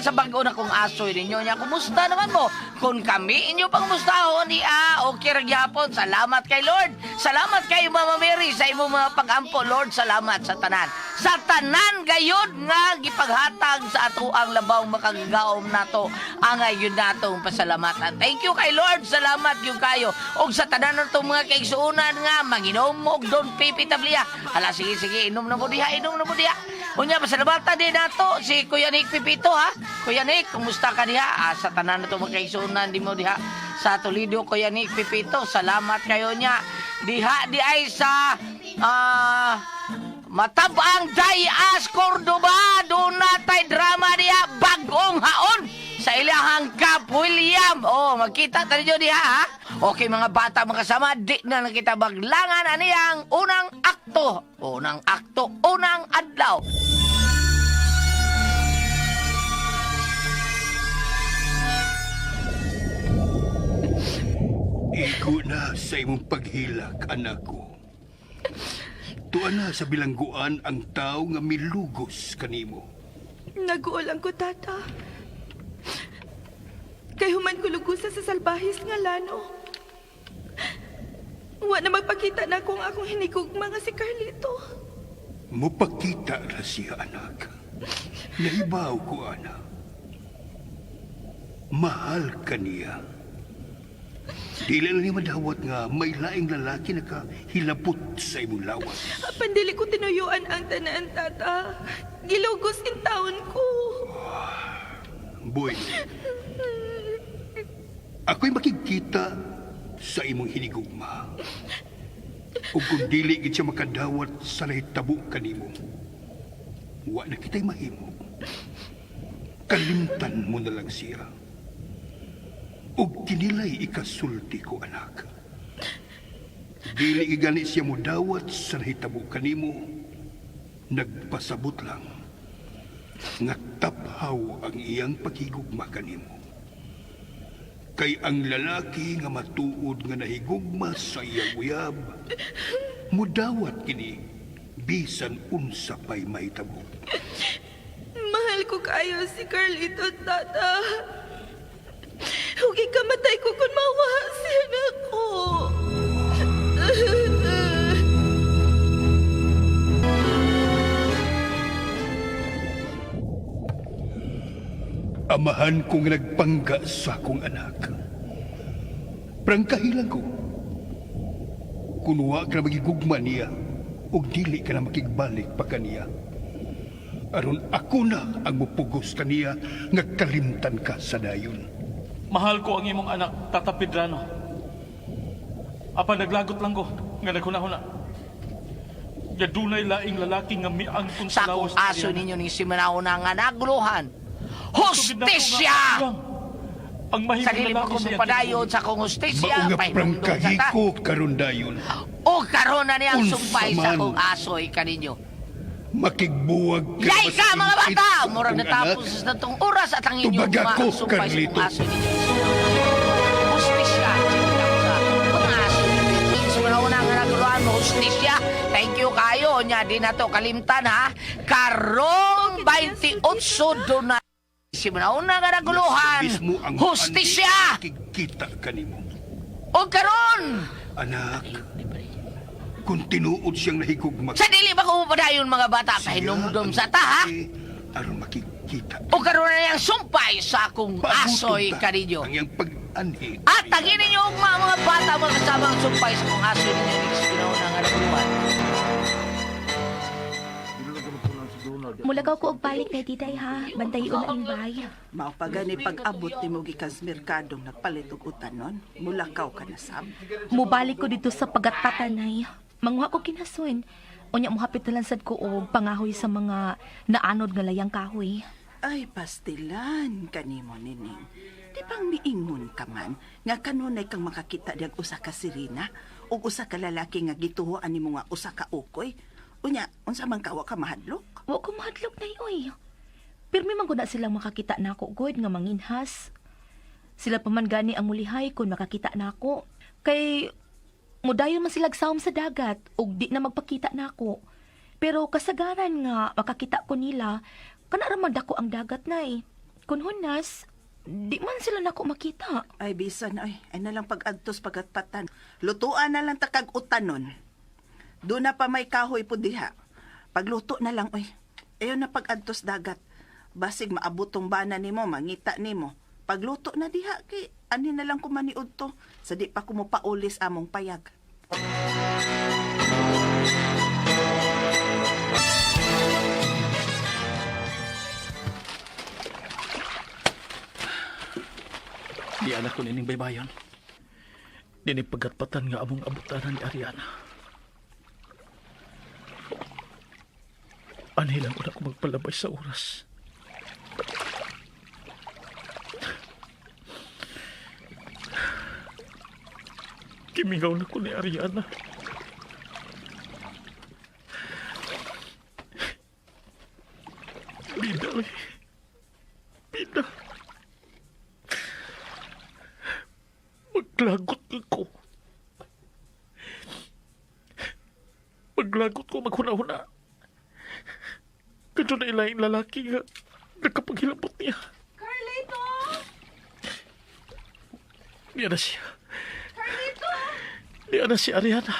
ta sa bag-o na kong asoy ninyo nya. Kumusta naman mo? Kung kami inyo pangmustahon, iya, okay ra gyapon. Salamat kay Lord. Salamat kay Mama Mary sa imong mga pag-ampo, Lord. Salamat sa tanan. Sa tanan gayud nga gipaghatag sa ato ang labaw makagagaom nato ang yun natong pasalamatan. Thank you kay Lord. Salamat gyud kayo. Og sa tanan natong mga kaigsuonan nga manginom mo og Don Pepe Tablia. Hala, sige sige, inom na mo diha, inom na mo diha. Unya, pasalamatan din nato si Kuya Nick Pipito, ha. Kuya Nick, kumusta ka diha? Ah, sa tanan nato mga kaigsuonan di mo diha sa Toledo, Kuya Nick Pipito. Salamat kayo niya. Diha di ay sa Matabang Dayas, Cordoba, doon na tay drama diha, bagong haon sa ilahang Cap William. Oh, magkita tayo diha, ha. Okay mga bata, mga kasama, di na nakita baglangan ani ang unang akto. Unang akto, unang adlaw. Igo na sa imong paghilak, anak ko. Tuwa na sa bilangguan ang tao nga milugos kanimo. Naguol ang ko, tata. Kay human ko lugusa sa salbahis nga lano. Wa na magpakita na kung akong hinigugma nga si Carlito. Mupakita ra siya, anak. Nahibaw ko, anak. Mahal ka niya. Dili lang niya madawat nga may laing lalaki nakahilabot sa imong lawas. Apan dili ko tinuyuan ang tanan, tata. Gilugos in taon ko. Boy, ako'y makikita sa imong hinigugma. Ug kung dili gid siya makadawat sa nahitabo kanimo, wa na kita'y mahimo. Kalimtan mo na lang siya. Ug kinilay ikasulti ko, anak. Dili gani siya modawat sa nahitabo kanimo. Nagpasabot lang nga taphaw ang iyang paghigugma kanimo. Kay ang lalaki nga matuod nga nahigugma sa iyang uyab, mudawat kini bisan unsa pa'y mahitabo. Mahal ko kayo si Carlito, tata. Huwag kamatay ko kung mawaha siya na ako. Amahan kong nagpangga sa akong anak. Prangkahilan ko. Kunwa ka na magigugma niya, ug dili ka na makigbalik pa kaniya. Aron ako na ang mupugos kaniya nga kalimtan ka sa dayon. Mahal ko ang imong anak, Tata Pedrano. Apan naglagot lang ko, nga naghuna-huna. Nga dunay laing lalaki nga miangkon Sa sa akong lawas ni aso Ariana. ninyo ni Simanao na nga naguluhan. Sugid na ko nga Hustisya! ako lang ang mahimong Sa dili pa lalaki ko sa iyang mapadayon kinabuhi. sa akong hustisya, Mao nga pahinumdum sa prangkahi ta. ko karon dayon. O karon na niyang Unsa sumpay sa man. akong asoy kaninyo. Makigbuwag ka Yay mas ka mga higpit bata! sa Murag akong natapos anak. na tong oras at ang inyong Tubaga mga ko, sumpay sa akong Carlito. asoy ninyo. Hustisya! Sa mga aso. Sa mga una nga naguluhan mo, hustisya. Thank you kayo. Nya, di na to kalimtan ha. Karong 28 doon na. Si mga una nga naguluhan, Mismo ang hustisya! Kikita kanimo. O karon! Anak, kung tinuod siyang nahigugma Sa dili ba ko padayon mga bata, pahinumdum sa ta ha? Aron makikita. O karon na niyang sumpay sa akong asoy Pagutom ta kaninyo. ang iyang pag-anhi. At tangin ninyo ang mga bata, mga kasama ang sumpay sa akong asoy ninyo. Ginawa nga naguluhan. Mulakaw ko og balik na titay ha. Bantayon na bay. Mao pa gani pag-abot nimo gikan sa merkadong nagpalit og utanon, mulakaw ka na sab. Mubalik ko dito sa pagatatanay. Manguha ko kinasun. Unya mohapit na lang sad ko og pangahoy sa mga naanod nga layang kahoy. Ay pastilan kanimo nining. Di bang miingon ka man nga kanunay kang makakita diag usa ka sirena ug usa ka lalaki nga gituhoan nimo nga usa ka ukoy. Unya, unsa man ka wa ka mahadlok? Wa ko mahadlok nay oy. Pirmi man gud na silang makakita nako god nga manginhas. Sila pa man gani ang mulihay kung makakita nako. Kay mudayon man sila sawom sa dagat ug di na magpakita nako. Pero kasagaran nga makakita ko nila, kana ra man dako ang dagat nay. Kun hunas, di man sila nako makita. Ay, bisan, ay. Ay nalang pag-adtos pagatpatan. Lutuan na lang takag utanon. Doon na pa may kahoy po diha. Pagluto na lang, oy. Ayon na pag-adtos dagat. Basig maabot tong bana nimo, mangita nimo. Pagluto na diha, kay ani na lang kumaniod to. Sa di pa kumupaulis among payag. Di anak ko nining baybayon. Dini pagatpatan nga among abutanan ni Ariana. Anhi lang ko na ko magpalabay sa oras. Kimingaw na ko ni Ariana. Bida, oy. Bida. Maglagot ko. Maglagot ko, maghuna-huna. Kadto na ilaing lalaki nga nakapaghilabot niya. Carlito! Niya na siya. Carlito! Niya na si Ariana.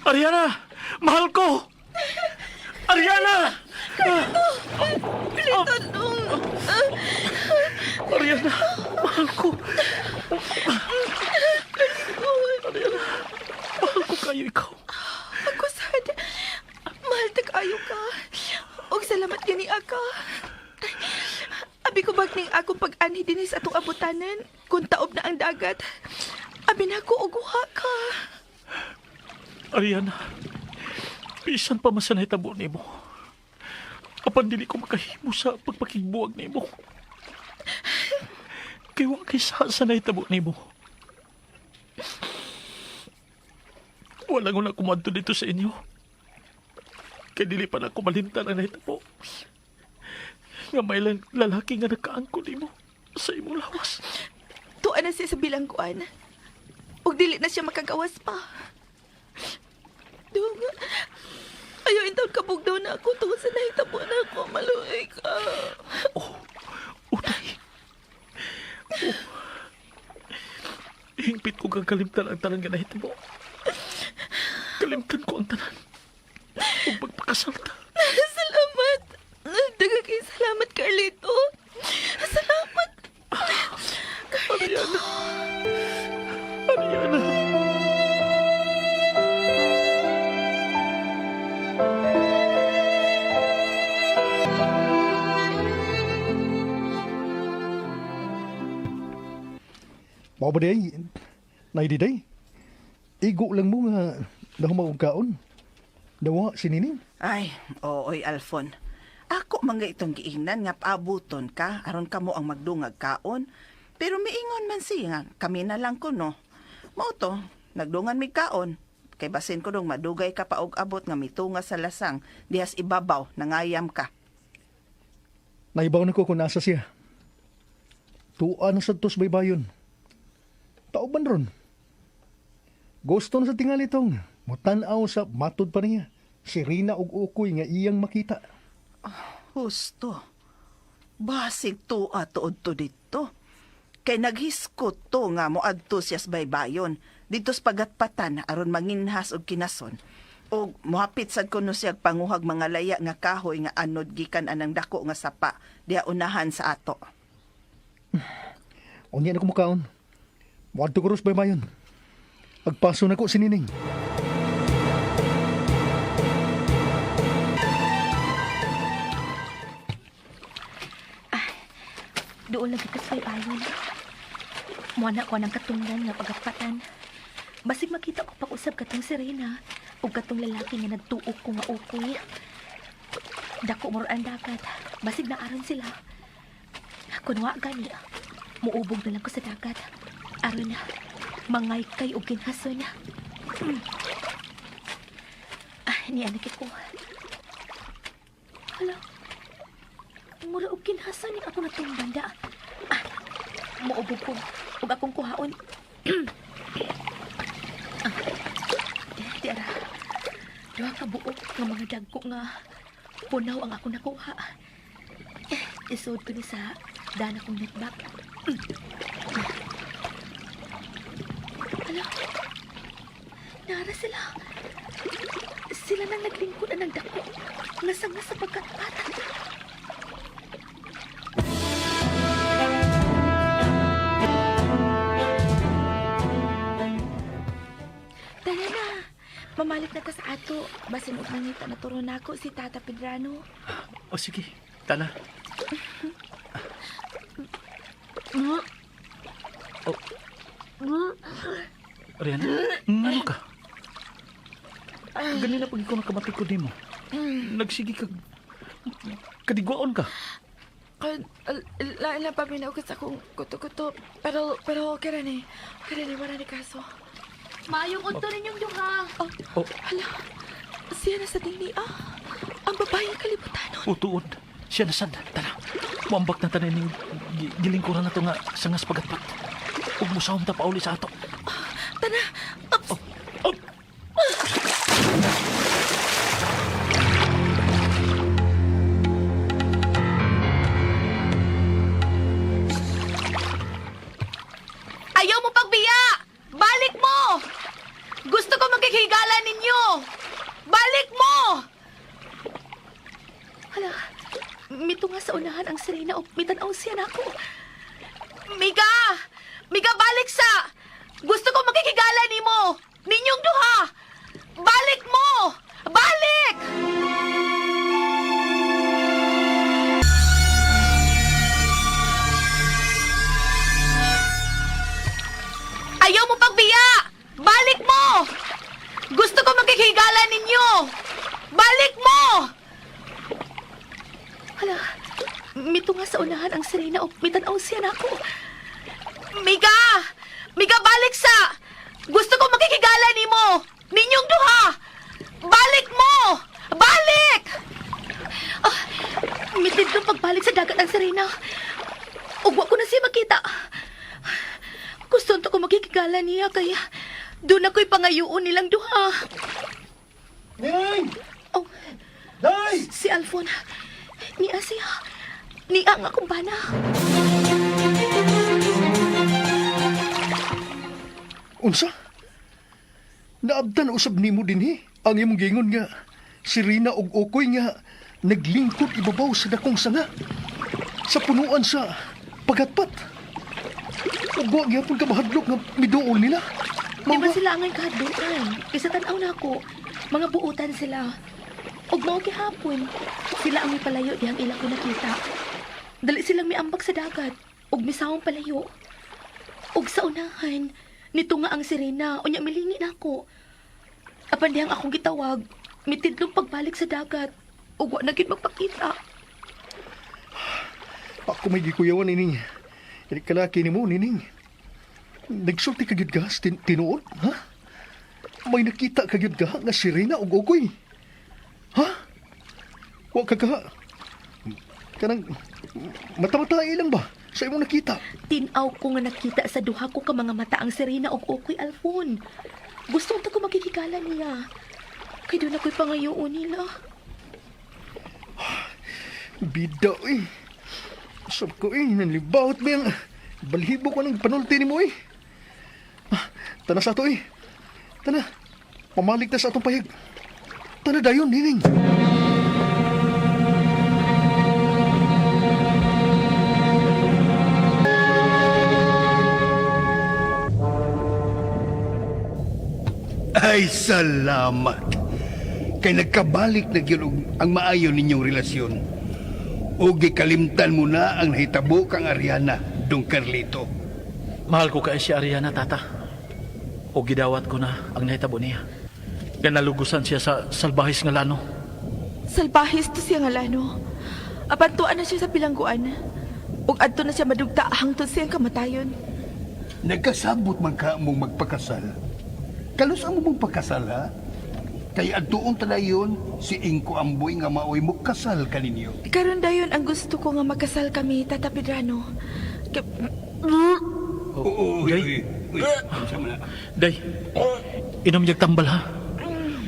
Ariana! Mahal ko! Ariana! Carlito, dong! Ariana! Mahal ko! Ariana! Mahal ko kayo ikaw. Ako sad. Mahal ta kaayo ka. Og salamat gani aka. Abi ko bag ning akong pag-anhi dinhi sa atong abutanan kung taob na ang dagat. Abi na ko og uha ka. Ariana, bisan pa man sa nahitabo nimo. Apan dili ko makahimo sa pagpakigbuwag nimo. Kay wa kay sa nahitabo nimo. Wala ko na kumadto dito sa inyo. Kay dili pa na ako malimtan ang nahitabo. Nga may lalaki nga nakaangko nimo sa imong lawas. Tuwa na siya sa bilangguan. Ug dili na siya makagawas pa. Dong, ayaw intawon kabugdaw na ako tungod sa nahitabo na ako. Maluoy ka. Oh, uday. Oh. Hingpit ko kang kalimtan ang tanan nga nahitabo. Kalimtan ko ang tanan. Ug magpakasal ta. Salamat. Daghang kay salamat, Carlito. Salamat. Carlito. Ariana. Mao ba day? Nay di day? Igo lang mo nga nahumaog kaon. Dawa si Nining. Ay, ooy, Alfon. Ako man nga itong giingnan nga paabuton ka, aron kamo ang magdungag kaon. Pero miingon man siya nga, kami na lang ko, no. Mao to, nagdungan mig kaon. Kay basin ko dong madugay ka pa og abot nga mitunga sa lasang, dihas ibabaw, nangayam ka. Naibaw na ko kung nasa siya. Tuwa na sa tos baybayon. Tauban ron. Gusto na sa tingali tong. Mutanaw sa matod pa niya. Si Rina og ukoy nga iyang makita. Husto. Basig tuwa tuod to dito. Kay naghiskot to nga moadto siya sa baybayon. Dito sa pagatpatan aron manginhas og kinason. Og mohapit sad kuno siya panguhag mga laya nga kahoy nga anod gikan anang dako nga sapa diha unahan sa ato. Unya na ko mukaon. Muadto ko ros baybayon. Agpaso na ko si Nining. Doon lagi ka sa ayon. Muana ko ng katunggan nga pagatpatan. Basig makita ko pag-usab katong Serena ug katong lalaki nga nagtuok ko nga ukoy. Dako mo ang dagat. Basig na aron sila. Kun wa gani, muubog na lang ko sa dagat. Aron na, mangay kay og ginhason. Ah, ni anak ko. Hala, mura og ginhason ni ako natong banda. Ah, muubog ko. Ug akong kuhaon. Ah, di ara. Duha ka buok nga mga dagko nga punaw ang ako nakuha. Eh, isod ko ni sa dana kong netback. Hala, nara sila. Sila nang naglingkod ang dako. Nga sanga sa pagkatpat. Tara na. Mamalik na ta sa ato. Basin og mangita na turo nako si Tata Pedrano. O sige, tana. Oh. Ariana, ngano ka? Ganina pag ikaw nakamatikod nimo. Nagsige ka. Kadigwaon ka. Kay lain lang pa minaw sa akong kuto-kuto. Pero pero okay ra ni. Okay ra ni wala ni kaso. Maayong udto ninyong duha. Oh, Oh, hala. Siya na sa dingni ah. Ang babae ang kalibutanon. utuod. Siya na sad. Tara. Muambak na tanin ning gilingkuran na to nga sangas pagatpat. Ug musawom ta pauli sa ato. Tana. Ups. Oh. Ayaw mo pagbiya! Balik mo! Gusto ko magkikigala ninyo! Balik mo! Hala, mito nga sa unahan ang Serena o mitanaw siya na ako. Miga! Miga, balik sa! Gusto ko makikigala nimo! Ninyong duha! Balik mo! Balik! Ayaw mo pagbiya! Balik mo! Gusto ko makikigala ninyo! Balik mo! Hala, mito nga sa unahan ang Serena o mitanaw siya na ako. Miga! Miga, balik sa! Gusto ko makikigala nimo! Ninyong duha! Balik mo! Balik! Ah, mitid ng pagbalik sa dagat ang Serena. Ugwa ko na siya makita. Gusto ko makikigala niya kaya doon ako'y pangayuon nilang duha. Ning! Oh, Day! si Alfon. Niya siya. Niya ang akong bana. Unsa? Naabtan usab nimo dinhi ang imong gingon nga si Rina og Okoy nga naglingkod ibabaw sa dakong sanga sa punuan sa pagatpat. Ug wa gyapon ka mahadlok nga miduol nila. Di Mao ba ba? sila angay kahadlukan? Isa tan-aw na ako. Mga buutan sila. Ug mao gihapon. Sila ang mipalayo dihang ila ko nakita. Dali silang miambak sa dagat. Ug misawang palayo. Ug sa unahan, nito nga ang sirena. Unya milingi na ako. Apan dihang akong gitawag, mitidlong pagbalik sa dagat. Ug wa na gyud magpakita. Ako may gikuyawan ining. Ini kalaki nimo nining. Nagsulti ka gyud ka sa tinuod, ha? May nakita ka gyud ka nga si Rina og Okoy. Ha? Wa ka ka. Kanang mata-mata ilang ba sa imong nakita? Tinaw ko nga nakita sa duha ko ka mga mata ang Serena og Okoy Alfon. Gusto ta ko makikigala niya. Kay doon ako'y pangayoon nila. Bida eh. Sab ko eh, nanlibawat ba yung balhibo ko ng panulti nimo eh. Ah, tana sa ato eh. Tana, pamalig ta sa atong payag. Tana dayon, nining. Ay, salamat. Kay nagkabalik na gyud og ang maayo ninyong relasyon. O gikalimtan mo na ang nahitabo kang Ariana, Dong Carlito. Mahal ko kay si Ariana, tata. O gidawat ko na ang nahitabo niya. Ganalugusan siya sa salbahis nga lano. Salbahis to siya nga lano. Apan tuan na siya sa bilangguan. Ug adto na siya madugta hangtod siyang kamatayon. Nagkasabot man ka mong magpakasal. Kalus ang mong pagkasal, ha? Kay adtuon talayon si Ingko Amboy nga maoy mo kasal kaninyo. Karon dayon ang gusto ko nga magkasal kami, Tata Pedrano. Kay- Oo, uy, Day. uy, uy. Unsa man na? Day, inom niyag tambal ha.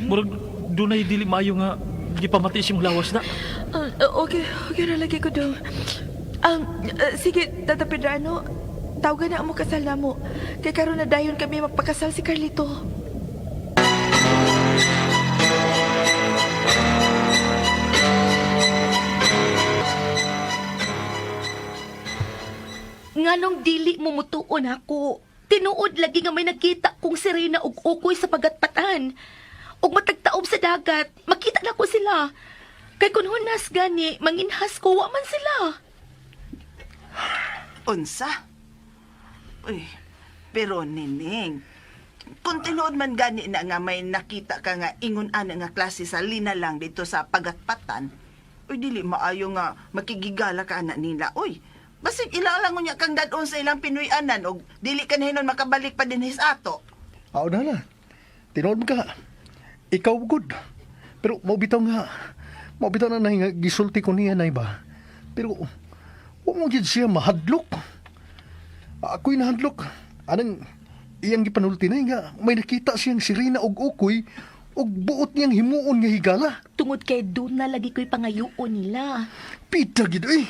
Murag dunay dili maayo nga gipamati si mong lawas na. Okay, okay na lagi ko dong. Sige, Tata Pedrano, tawagan na mo kasal na mo. Kay karon na dayon kami magpakasal si Carlito. Nganong dili mo mutuon ako. Tinuod lagi nga may nakita kong sirena og ukoy sa pagatpatan. Og matagtaob sa dagat, makita na ko sila. Kay kun hunas gani, manginhas ko, wa man sila. Unsa? Uy, pero Nining, kung tinuod man gani na nga may nakita ka nga ingon ana nga klase sa lina lang dito sa pagatpatan, uy, dili maayo nga makigigala ka ana nila. Uy, basig ila lang unya kang dadon sa ilang Pinoy-anan og dili ka na hinon makabalik pa dinhi sa ato. Aw na na. Tinuod mo ka. Ikaw good. Pero mao bitaw nga. Mao bitaw na nga gisulti ko niya nay ba. Pero wa mo gid siya mahadlok. Ako'y nahadlok. Anang iyang gipanulti na nga may nakita siyang sirena og ukoy og buot niyang himuon nga higala. Tungod kay doon na lagi ko'y pangayuon nila. Pita gid oy.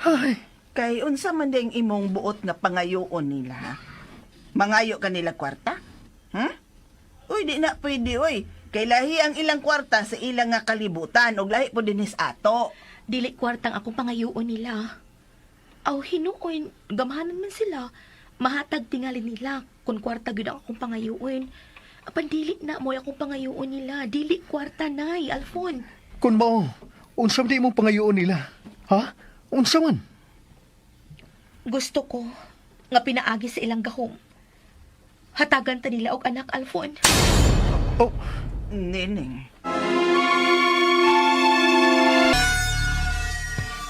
Hay. Kay unsa man ding imong buot nga pangayoon nila, ha? Mangayo ka nila kwarta? Uy, di na pwede, uy. Kay lahi ang ilang kwarta sa ilang nga kalibutan og lahi po dinhi sa ato. Dili kwartang akong pangayuon nila. Aw hinuon, gamhanan man sila. Mahatag tingali nila kung kwarta gyud ang akong pangayuon. Apan dili na mo akong pangayuon nila. Dili kwarta nay, Alfon. Kun mao, unsa man di imong pangayoon nila? Ha? Unsa man? Gusto ko nga pinaagi sa ilang gahom. Hatagan ta nila og anak, Alfon. Oh, Nining.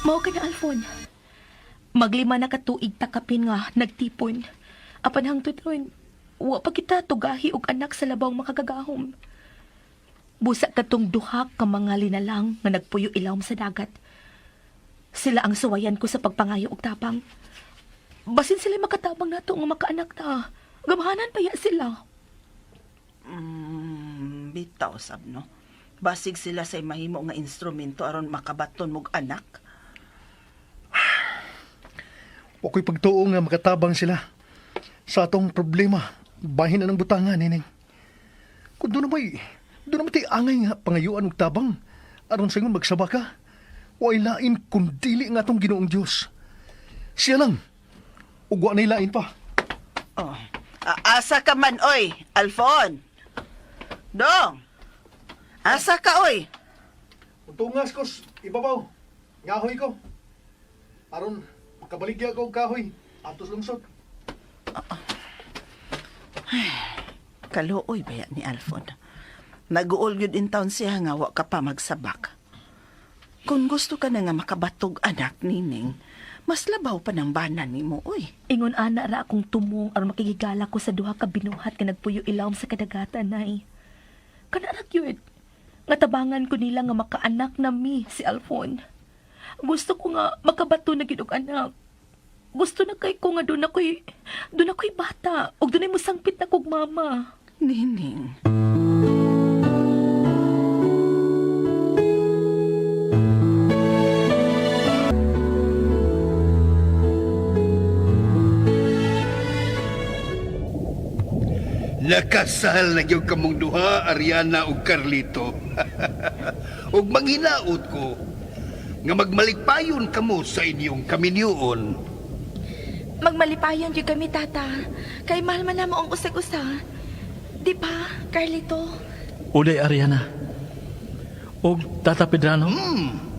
Mao ka na, Alfon. Maglima na katuig takapin nga nagtipon. Apan hangtod ron, wa pa kita tugahi og anak sa labaw makagagahom. Busa katong duha ka mga linalang nga nagpuyo ilawom sa dagat. Sila ang suwayan ko sa pagpangayo og tapang. Basin sila makatabang nato nga makaanak ta. Gamhanan pa ya sila. Bitaw sab no. Basig sila say mahimo nga instrumento aron makabaton mog anak. wa ko'y pagtuo nga makatabang sila sa atong problema. Bahin na ng butangan, nining. Kung doon na may, doon na may angay nga pangayuan og tabang, aron sa ingon magsaba ka, way lain kung dili nga atong Ginoong Dios. Siya lang, ug wa na'y lain pa. Oh. Asa ka man oy, Alfon. Dong. Asa ka oy? Tungas ko, ibabaw, ngahoy ko. Aron, makabaligya ko og kahoy, atos lungsod. Kaluoy baya ni Alfon. Naguol yun in town siya nga wa ka pa magsabak. Kung gusto ka na nga makabatog anak, Nining, mas labaw pa ng bana nimo, oy. Ingon ana ra akong tumong aron makigigala ko sa duha ka binuhat nga nagpuyo ilawom sa kadagatan nay. Kana ra gyud. Nga tabangan ko nila nga makaanak na mi si Alfon. Gusto ko nga makabato na gid og anak. Gusto na kay ko nga doon ako'y bata ug dunay mosangpit na kog mama. Nining. Nakasal na gyud kamong duha, Ariana ug Carlito. Ug manghinaot ko nga magmalikpayon kamo sa inyong kaminyoon. Magmalipayon gyud kami, Tata. Kay mahal man namo ang usag-usa. Di ba, Carlito? Uday Ariana. Og Tata Pedrano,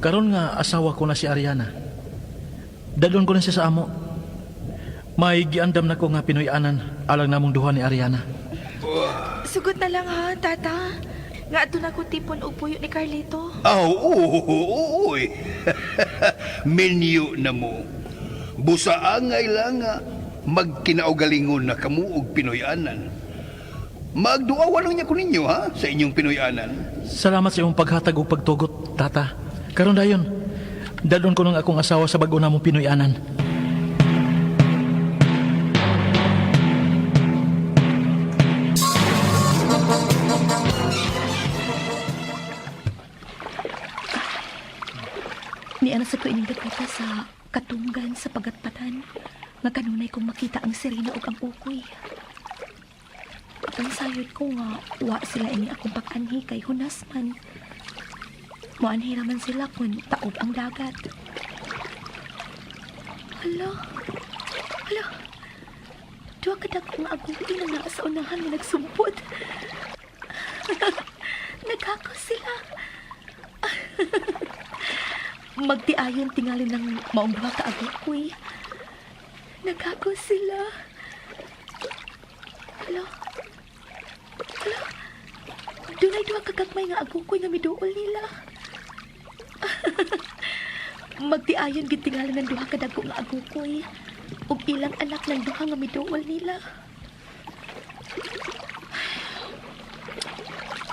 karon nga asawa ko na si Ariana. Dadon ko na siya sa amo. May giandam na ko nga Pinoy-anan alang namong duha ni Ariana. Sugot na lang ha, Tata. Nga ato na ko tipon og puyo ni Carlito. Aw, oo, oo, oy. Menu na mo. Busa angay lang nga magkinaugalingon na kamo og Pinoy-anan. Magduawan lang niya ko ninyo ha sa inyong Pinoy-anan. Salamat sa imong paghatag ug pagtugot, Tata. Karon dayon, dadon ko nang akong asawa sa bag-o namong Pinoy-anan. Niana sa ko ining dapita sa katunggan sa pagatpatan nga kanunay kong makita ang sirena ug ang ukoy. Ang sayod ko nga wa sila ini akong pag-anhi kay hunas man. Moanhi raman sila kun taob ang dagat. Hala. Hala. Duha ka dako nga aguti na naa sa unahan nga nagsumpot. Nagkako sila. Magtiayon tingali ng maong duha ka agukoy. Nagkako sila. Hala. Hala. Dunay duha ka gagmay nga agukoy nga miduol nila. Magtiayon gid tingali ng duha ka dagko nga agukoy ug ilang anak ng duha nga miduol nila.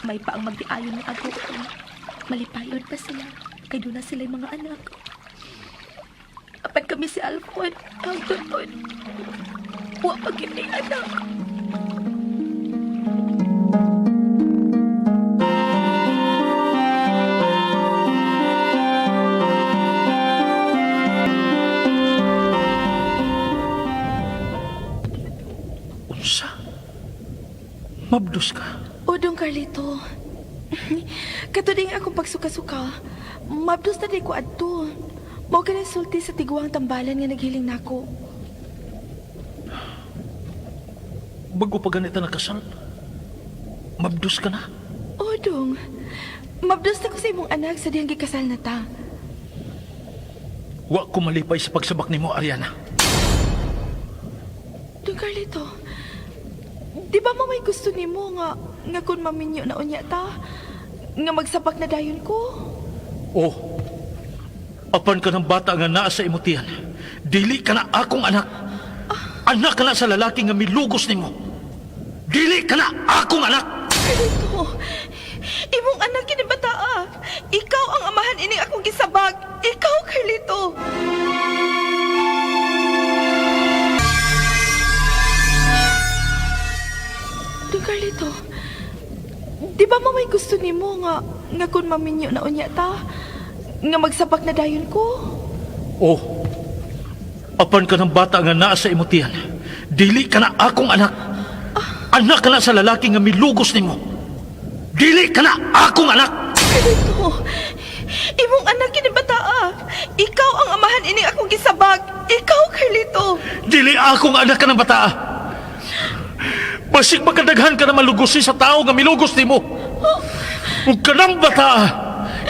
May pa ang magtiayon nga agukoy. Malipayon pa sila kay doon na sila'y mga anak. Apan kami si Alfon, ang tuton. Wa pa gyud may anak. Unsa? Mabdos ka. O, Dong Carlito. Katuding akong pagsuka-suka, mabdos na di ko adto. Mao ka sulti sa tiguang tambalan nga naghiling nako. Bago pa ganita nakasal, mabdos ka na. O, Dong. Mabdos na ko sa imong anak sa diyang gikasal na ta. Wa ko malipay sa pagsabak nimo, Ariana. Dong Carlito, di ba mo may gusto nimo nga nga kun maminyo na unya ta? Nga magsabak na dayon ko? Oh, apan ka ng bata nga naa sa imong tiyan. Dili ka na akong anak. Anak ka na sa lalaki nga milugos nimo. Dili ka na akong anak. Carlito, imong anak kini bataa. Ikaw ang amahan ining akong gisabag. Ikaw, Carlito. Don Carlito, di ba mo may gusto nimo nga nga kun maminyo na unya ta? Nga magsabak na dayon ko? Oh, apan ka ng bata nga naa sa imong tiyan. Dili ka na akong anak. Anak ka na sa lalaki nga milugos nimo. Dili ka na akong anak. Carlito, imong anak kini bataa. Ikaw ang amahan ining akong gisabag. Ikaw, Carlito. Dili akong anak ka ng bata. Basig makadaghan ka na malugosi sa tao nga milugos nimo. Ug kanang bata,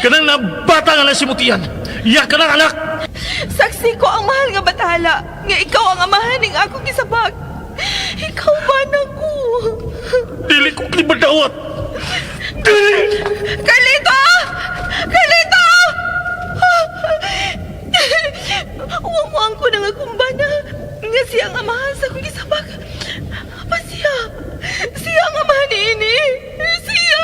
kanang na bata nga nasimutian. Iya ka ng anak. Saksi ko ang mahal nga batala nga ikaw ang amahan ning akong gisabag. Ikaw ba na ko? Dili ko klibadawat. Dili! Carlito! Carlito! Uwang ko na nga kumbana nga siya ang amahan sa akong gisabag. Pa siya? Siya ang amahan ni ini. Siya!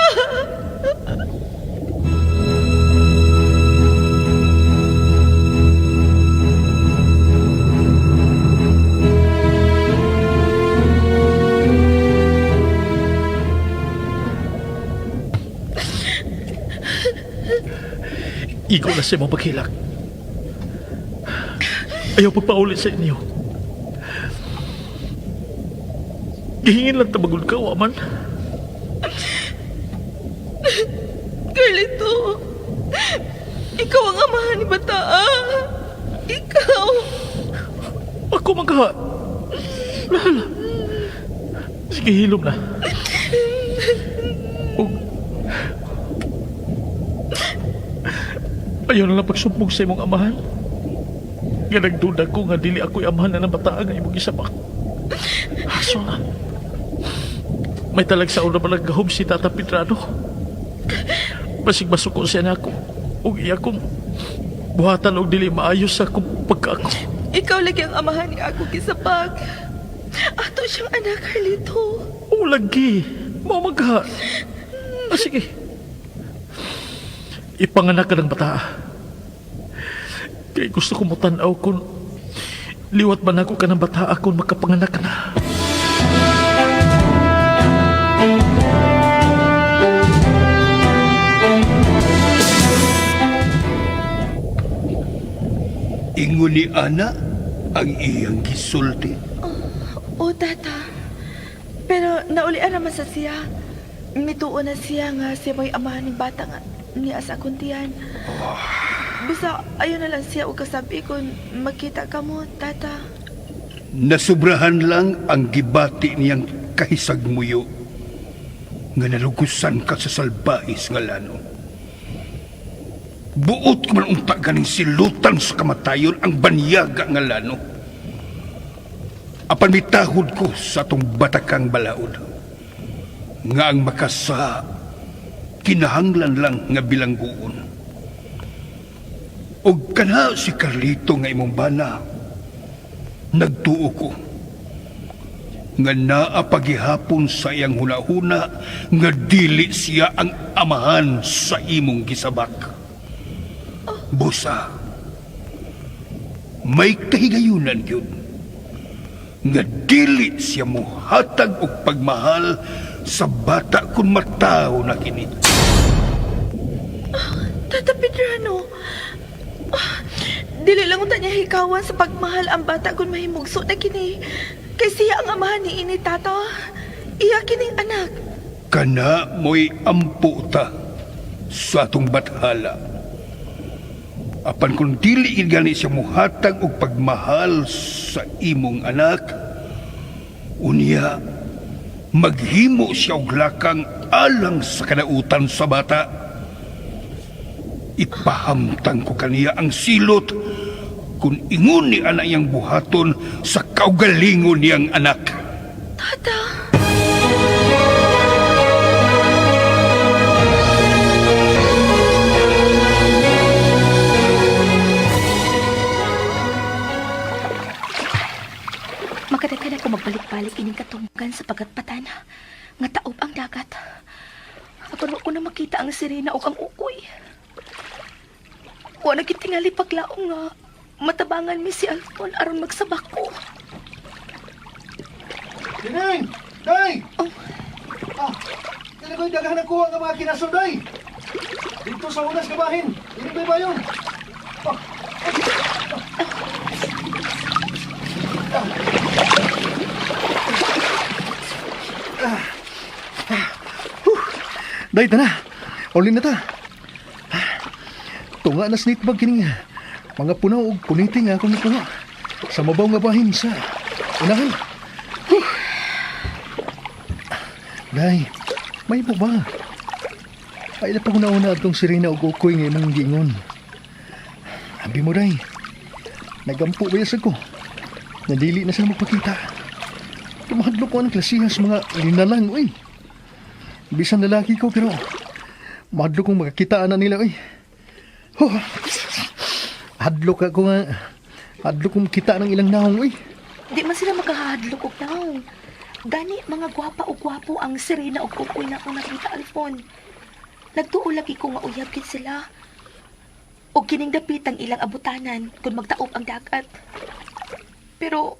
Igo na sa imong paghilak. Ayaw pagpaulit sa inyo. Gihingin lang tabagod ka, waman. Carlito, ikaw ang amahan ni Bataa. Ikaw. Ako magka... Lala. Sige, hilom na. Ug... Ayaw na lang pagsumbong sa imong amahan. Nga nagduda ko nga dili ako'y amahan na ng bataan nga imong gisabak. Aso na. May talag sa una ba naggahom si Tata Pedrano. Basig masuko siya na ako. Ug iya kong buhatan og dili maayos sa akong pagkaako. Ikaw lagi ang amahan ni ako kisapag. Ato siyang anak, Carlito. Oo, lagi. Mao magha. Ah, sige. Ipanganak ka ng bata. Kay gusto ko mo tanaw kung liwat man ako ka ng bata kung makapanganak ka na. Ingon ni ana ang iyang gisulti. O, tata. Pero naulian naman sa siya. Mituo na siya nga siya mo'y amahan ng bata nga niya sa akong tiyan. Basta ayaw na lang siya og kasabi kung magkita ka mo, tata. Nasubrahan lang ang gibati niyang kahisagmuyo nga nalugusan ka sa salbahis nga lano. Buot ko man unta ganing silutan sa kamatayon ang banyaga nga lano. Apan mitahod ko sa atong batakang balaod nga ang makasa kinahanglan lang nga bilangguon. Og kana si Carlito nga imong bana, nagtuo ko nga naa pagihapon sa iyang hunahuna nga dili siya ang amahan sa imong gisabak. Busa, may kahigayunan gyud nga dili siya mohatag og pagmahal sa bata kun matawo na kini. Tata Pedrano, ah, dili lang unta niya hikawan sa pagmahal ang bata kung mahimugso na kini. Kay siya ang amahan ni ini, tata. Iya kining anak. Kana mo'y ampo ta sa atong bathala. Apan kung dili gid gani siya mohatag og pagmahal sa imong anak, unya maghimo siya og lakang alang sa kanautan sa bata. Ipahamtang ko kaniya ang silot kung ingon ni anak iyang buhaton sa kaugalingon niyang anak. Tata. Makadaghan ako magbalik-balik ining katunggan sa pagatpatan. Nga taob ang dagat. Apan wa ko na makita ang sirena ug ang ukoy. Wa na gitingali paglaong nga matabangan mi si Alfon aron magsabak ko. Dineng! Day! Oh. Ah, dili ko'y daghan ang kuha nga mga kinaso, day! Dito sa unas kabahin, ini ba yun? Ah, Day, tana. Uli na ta. Tunga na snake bag kining mga punaw og puniti nga akong nakuha. Sa mabaw nga bahin sa unahan. Huh. Day, may mo ba? Ay na pag-una-una atong sirena og ukoy nga imong giingon. Abi mo, day. Nagampo ba sa ko? Nadili na sila magpakita. Tumahadlok ko ang klasihas mga linalang, uy. Bisan lalaki ko pero mahadlok kong makakitaan na nila, uy. Huh. Hadlok ako nga. Hadlok kong kita ng ilang naong, uy. Di man sila makahadlok og naong. Gani mga gwapa o gwapo ang sirena ug ukoy na akong nakita Alfon. Nagtuo lagi ko nga uyab gid sila. Og kining dapit ang ilang abutanan kung magtaob ang dagat. Pero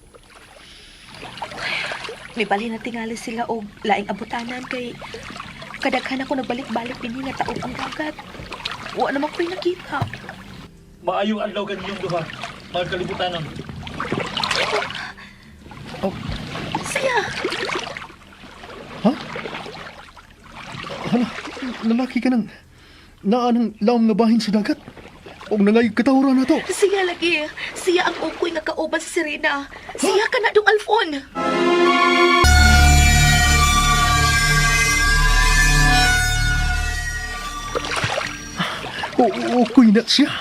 may bali na tingali sila og laing abutanan kay kadaghan ako nagbalik-balik dinhi nga taob ang dagat. Wa naman ko'y nakita. Maayong adlaw kaninyong duha, mga kalibutanon. Oh, Siya! ha? Hala, lalaki ka ng naa ng laom nga bahin sa dagat. Og nangayog katawran na to. Siya lagi. Siya ang ukoy nga kauban sa Serena. Siya ka na dong Alfon. O, okay na siya.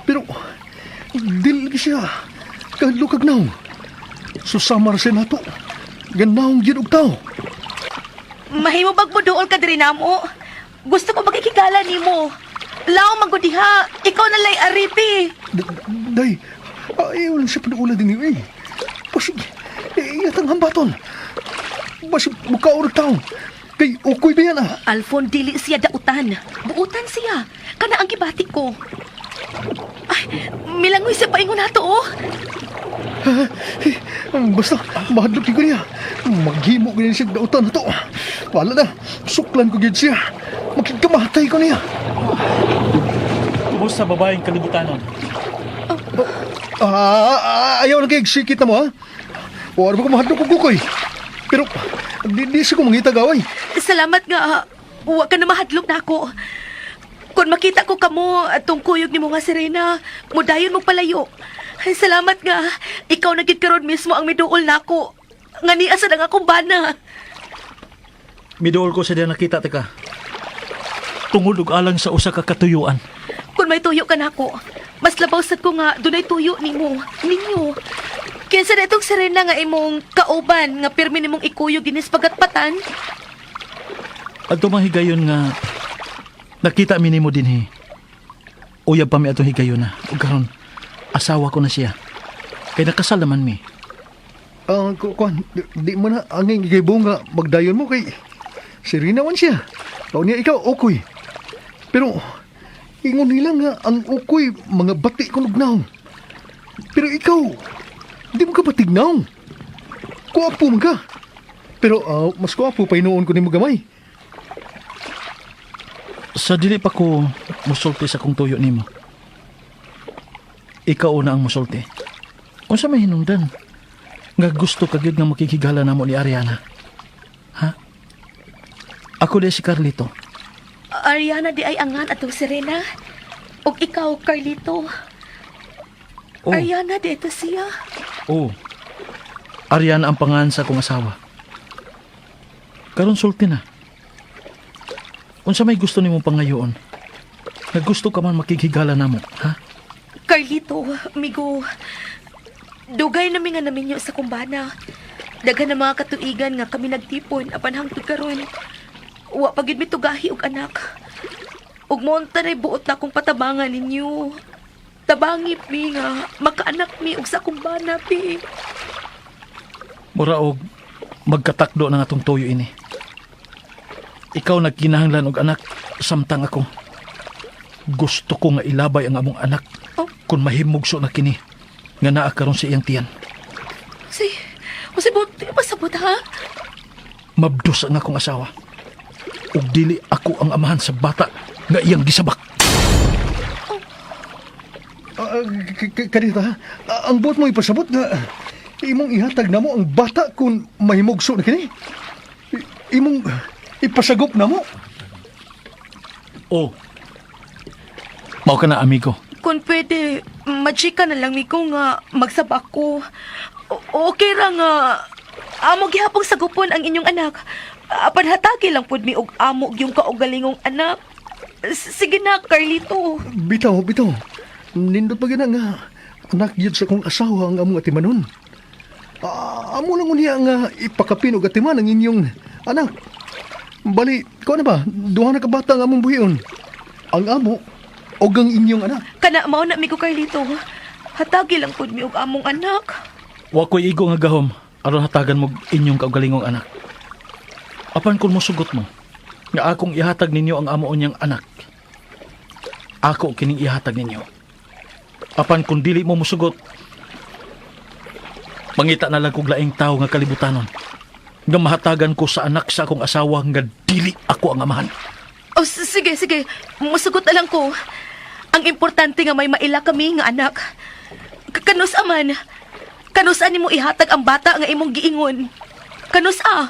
Pero, dili siya. Kahadlok kag naong. Susamar siya nato. Ganaong gid og tao. Mahimo bag mo dool ka diri namo. Gusto ko magkikigala nimo. Law man gud diha. Ikaw na lay aripi. Day, ayaw lang siya panuula din eh. Basig, iyatang hambaton. Basig, mukha og tao. Kay ukoy ba yan ah? Alfon dili siya dautan. Buutan siya. Kana ang gibati ko. Ay, milangoy sa paingon nato oh. Eh, basta, mahadlok ko niya. Maghimo ko niya siya dautan na to. Wala na, suklan ko gid siya. Makigkamatay ko niya. Kumusta babaeng kalibutanon? Ayaw na kay sikit na mo, ha? Wala ba ko mahadlok og ukoy? Pero, di sa ko mangita gaway. Salamat nga. Wa ka na mahadlok na ako. Kung makita ko kamo atong kuyog nimo nga sirena, mudayon mo palayo. Ay, salamat nga. Ikaw na gid karon mismo ang miduol nako. Nga niya sa ang akong bana. Miduol ko sa diya nakita tika. Tungod og alang sa usa ka katuyuan. Kung may tuyo ka nako, mas labaw sad ko nga dunay tuyo nimo, ninyo. Kinsa na itong sirena nga imong kauban nga pirmi nimong ikuyog dinis pagatpatan? Adto mga higayon nga nakita mi nimo dinhi. Uyab pa mi atong higayon na. Ug karon asawa ko na siya. Kay nakasal naman mi. Kuan, di mo na anging igibong nga magdayon mo kay Serena man siya. Tao niya ikaw, ukoy. Pero, ingon nila nga ang ukoy mga bati kunog naong. Pero ikaw, di mo ka batignaw. Kuwapo man ka. Pero mas kuwapo pa hinuon ko nimo gamay. Sa dili pa ko musulti sa kong tuyo nimo. Ikaw una ang musulti. Unsa may hinungdan? Nga gusto ka gyud nga makikigala namo ni Ariana. Ha? Ako di si Carlito. Ariana di ay angan atong sirena. Ug ikaw, Carlito. Oh. Ariana di ito siya. Oh. Ariana ang pangan sa akong asawa. Karon sulti na. Unsa may gusto nimo pangayoon? Nga gusto ka man makighigala namo, ha? Carlito, amigo, dugay na mi nga naminyo sa kumbana. Daghan na mga katuigan nga kami nagtipon apan hangtod karon. Wa pa gyud mi tugahi og anak. Ug monta na buot na akong patabangan ninyo. Tabangi mi nga makaanak mi og sa kumbana pi. Mura og magkatakdo na nga tong tuyo ini. Ikaw nagkinahanglan og anak samtang ako. Gusto ko nga ilabay ang among anak Oh. kung mahimugso na kini nga naa karon sa iyang tiyan. Si, o si buot, pasabot ha? Mabdos ang akong asawa. Ug dili ako ang amahan sa bata nga iyang gisabak. Kanita, ha? Ang buot mo ipasabot nga imong ihatag na mo ang bata kung mahimugso na kini. Imong ipasagop na mo. Oh. Mao ka na amigo. Kung pwede, magchika na lang mi ko nga magsabak ko. Okay ra nga amo gihapong sagupon ang inyong anak. Apan hatagi lang pud mi og amo yung kaugalingong anak. Sige na, Carlito. Bitaw, bitaw. Nindot pa gina nga anak yun sa kong asawa ang among atimanon. Amo lang unya nga ipakapin og atiman ang inyong anak. Bali, ko na ba? Duha na ka bata ang among buhion. Ang amo og ang inyong anak. Kana mao na mi ko, Carlito. Hatagi lang pud mi og among anak. Wa ko'y igo nga gahom aron hatagan mo inyong kaugalingong anak. Apan kung mosugot mo nga akong ihatag ninyo ang amo niyang anak. Ako kining ihatag ninyo. Apan kung dili mo mosugot, mangita na lang kog laing tawo nga kalibutanon nga mahatagan ko sa anak sa akong asawa nga dili ako ang amahan. O sige, sige. Musugot na lang ko. Ang importante nga may maila kami nga anak. Kanus aman. Kanus ani mo ihatag ang bata nga imong giingon. Kanus a.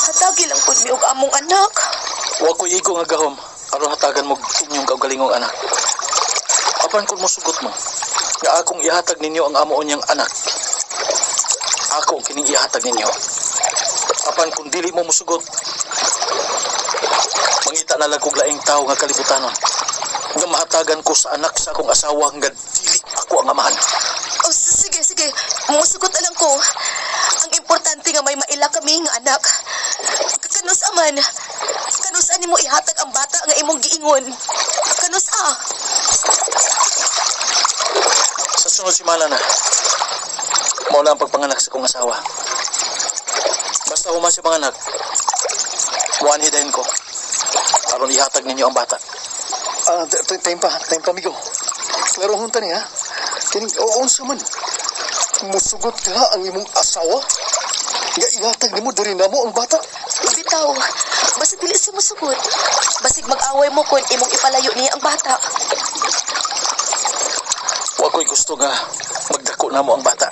Hatagi lang pud mi og among anak. Wa ko'y igo nga gahom aron hatagan mo inyong kaugalingong anak. Apan kung mosugot mo nga akong ihatag ninyo ang amo niyang anak. Ako kining ihatag ninyo. Apan kung dili mo mosugot, mangita na lang kog laing tawo nga kalibutanon nga mahatagan ko sa anak sa akong asawa nga dili ako ang amahan. O sige, sige. Musugot na lang ko. Ang importante nga may maila kami nga anak. Kanus aman. Kanus ani mo ihatag ang bata nga imong giingon. Kanus a. Sa sunod simana na, mao na ang pagpanganak sa akong asawa. Basta human siya panganak, muanhi dahin ko. Aron ihatag ninyo ang bata. Time pa, time pa, amigo. Klaro hunta niya. Kining, oo, unsa man. Musugot ka ang imong asawa? Nga ihatag nimo diri namo ang bata. Bitaw, basta dili siya mosugot. Basig mag-away mo kung imong ipalayo niya ang bata. Wa ko'y gusto nga magdako namo ang bata.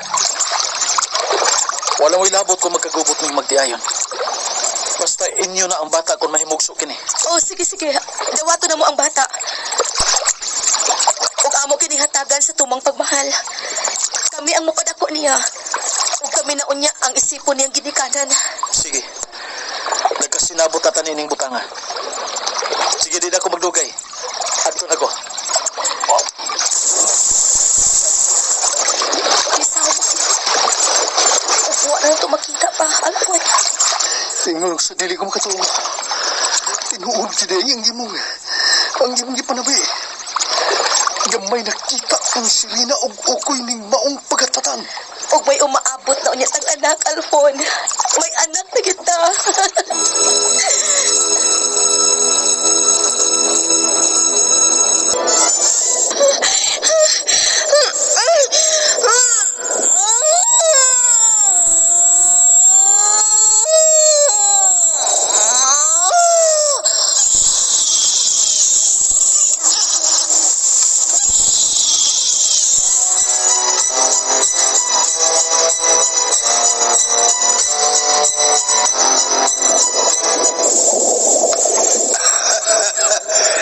Wala mo'y labot kung magkagubot ning magdiayon. Basta inyo na ang bata kung mahimugso kini. Oh, sige, sige. Dawato na mo ang bata. Ug amo kini hatagan sa tumang pagmahal. Kami ang mupadako niya. Ug kami na unya ang isipon niyang ginikanan. Sige. Nagkasinabot na tanining butanga. Sige, di na ako magdugay. Adto na ko. Misaw mo siya. Ug wa na to makita pa. Alpon. Ingon sa dili ko makatuo. Tinuod si Deng ang imong gipanabi. Gamay nakita ang Serena og ukoy ning maong pagatatan. Ug may umaabot na unya tang anak, Alfon. May anak na kita.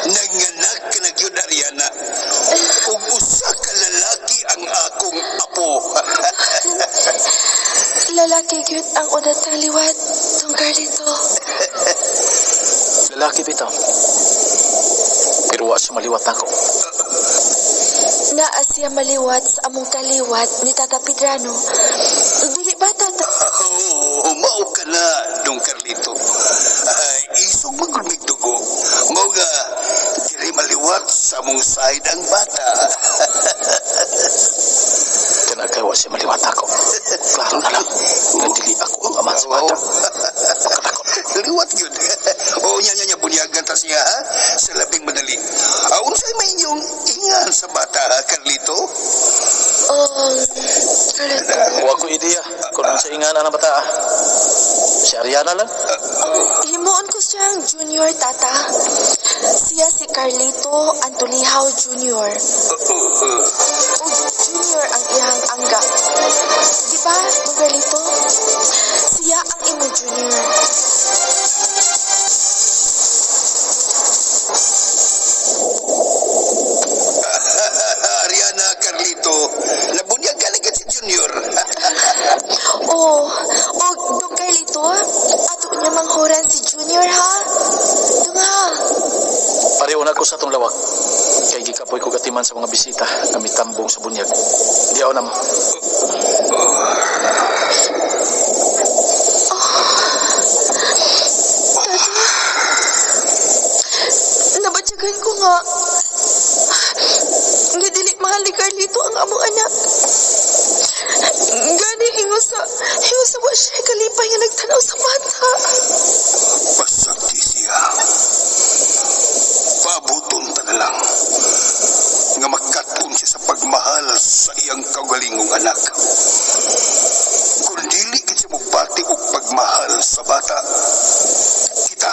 Nanganak ka na gyud, Ariana. Ug usa ka lalaki ang akong apo. Lalaki gyud ang una tang liwat, tong Carlito. Lalaki bitaw. Pero wa siya maliwat nako. Naa siya maliwat sa among kaliwat ni Tata Pedrano. Dili ba, Tata? Oh, mao ka na, Dong Carlito. Ay, isog magulmig dugo. Mao nga, diri maliwat sa among side ang bata. Kanagay wa siya maliwat nako. Klaro na lang. Nga dili ako ang ama sa bata. Pagkatakot. Liwat yun. Oo, nya, nya, nya, bunyagan ta siya, ha? Sa labing madali. Ah, unsay may inyong ingan sa bata, ha, Carlito? Carlito. Wa ko ideya kung unsa ingana ng bata. Ah. Si Ariana lang. Himuon ko siyang junior, Tata. Siya si Carlito Antulihaw Jr. O junior ang iyang angga. Di ba, Don Carlito? Siya ang imo junior. Ariana, Carlito, nabunyag ka na si Junior. Oh, o Don Carlito, ato niya manghuran si Junior, ha? Dung ha? Pareho na ko sa atong lawak. Kay gikapoy ko gatiman sa mga bisita nga mitambong sa bunyag. Di ako na mo. Tata, nabatyagan ko nga. Nga dili mahal ni Carlito ang among anak. Gani, hingo sa wa siya kalipay nga nagtanaw sa bata. Pasakti siya. Pabuton ta na lang. Nga makatun siya sa pagmahal sa iyang kaugalingong anak. Kung dili gid siya mobati og pagmahal sa bata, kita,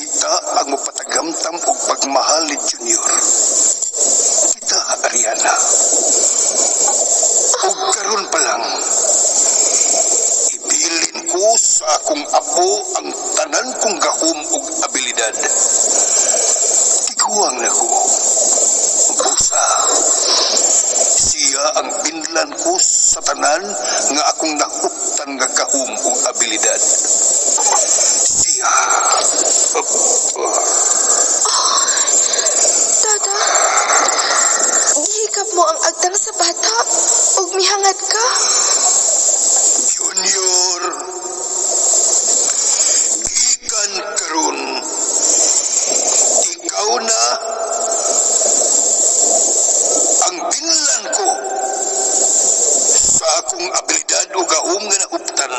kita ang mopatagamtam og pagmahal ni Junior. Kita, Ariana. Og karon pa lang, ibilin ko sa akong apo ang tanan kong gahom ug abilidad. Tiguang na ko. Busa. Siya ang binlan ko sa tanan nga akong nahuptan nga gahom ug abilidad. Siya. Tata, gihikap mo ang agtang sa bata ug mihangat ka. Junior, gikan karon, ikaw na ang binlan ko sa akong abilidad o gahom nga nahuptan.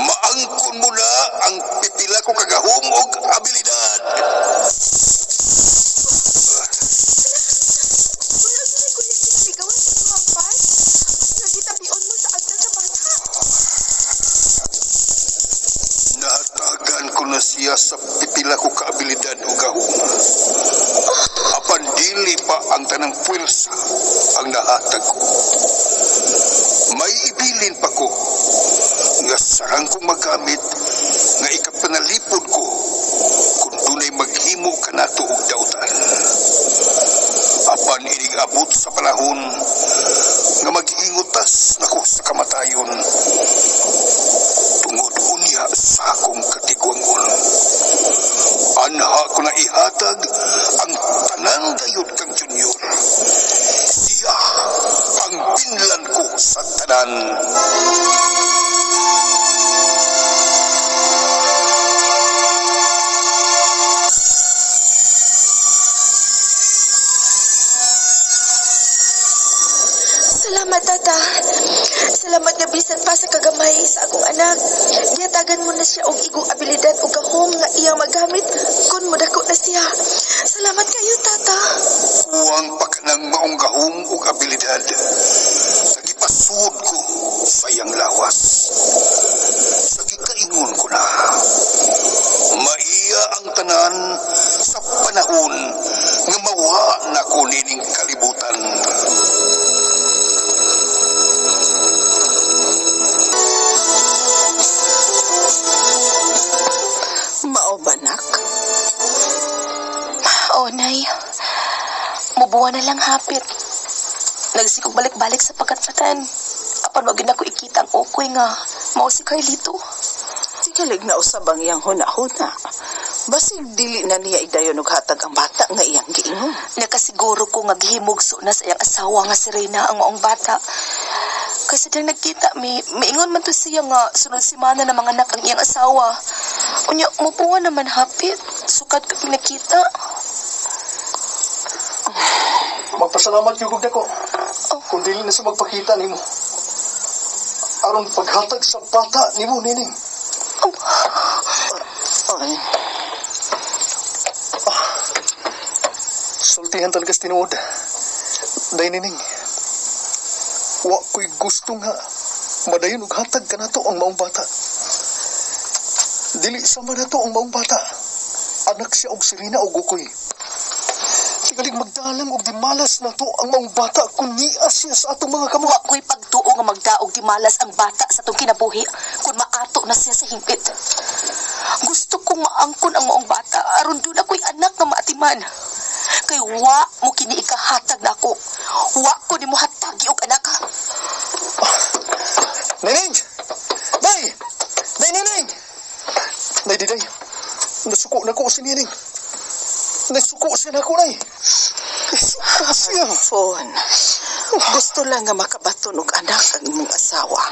Maangkon mo na ang pipila ko kagahom og abilidad. Wala sa ko niya kinaligawan sa mga hampas. ko na siya sa pipila ko kaabilidad o gahom. Apan dili pa ang tanang puwersa ang nahatag ko. May ibilin pa ko nga sarang kong magamit nga ikapanalipod ko kung dunay maghimo kanato og dautan. Apan inig abot sa panahon nga maghingutas nako sa kamatayon tungod unya sa akong katigwangon. Anha ko na ihatag ang tanan gayud kang Junior. Siya ang binlan ko sa tanan. Salamat, tata. Salamat nga bisan pa sa kagamay sa akong anak. Gihatagan mo na siya og igong abilidad ug gahom nga iyang magamit kun modako na siya. Salamat kayo, tata. Kuwang pa ka ng maong gahom ug abilidad. Sa gipasuod ko sa iyang lawas. Sa gikaingon ko na. Maiya ang tanan sa panahon nga mawa na ko nining kalibutan. Mao ba, nak? Oh, nay. Mubuwa na lang hapit. Nagsikog balik-balik sa pagkatpatan. Apan wag na ko ikita ang okoy nga mao si Carlito. Tigalig na usab ang iyang huna-huna. Basig dili na niya idayon og hatag ang bata nga iyang giingon. Nakasiguro ko nga gihimugso na sa iyang asawa nga si Reyna ang maong bata. Kasi dang nagkita mi, miingon man to siya nga sunod semana na mga anak ang iyang asawa. Unya, mupuwa naman hapit. Sukat ko pinakita. Magpasalamat yung kog dako. Kung dili na sa magpakita nimo. Aron paghatag sa bata nimo nining. Oh, Oy, Sultihan talaga sa tinuod. Day nining. Wa ko'y gusto nga madayon og hatag kanato ang maong bata. Dili sama nato ang maong bata. Anak siya og Serena og Ukoy. Tigalig magdalang og dimalas nato ang maong bata kung niya siya sa atong mga kamot. wa ko'y pagtuo nga magdaog di malas ang bata sa tong kinabuhi kung maato na siya sa hingpit. Gusto kong maangkon ang maong bata aron doon ako'y anak nga maatiman. Kay wa mo kini ikahatag nako. Wa ko nimo hatagi og anak. Nining! Day! Day, Nining! Day, day, day. Nasuko na ko si Nining. Nasuko siya na ko, Nay. Nasuko siya. Fon. Gusto lang nga makabaton og anak ang imong asawa.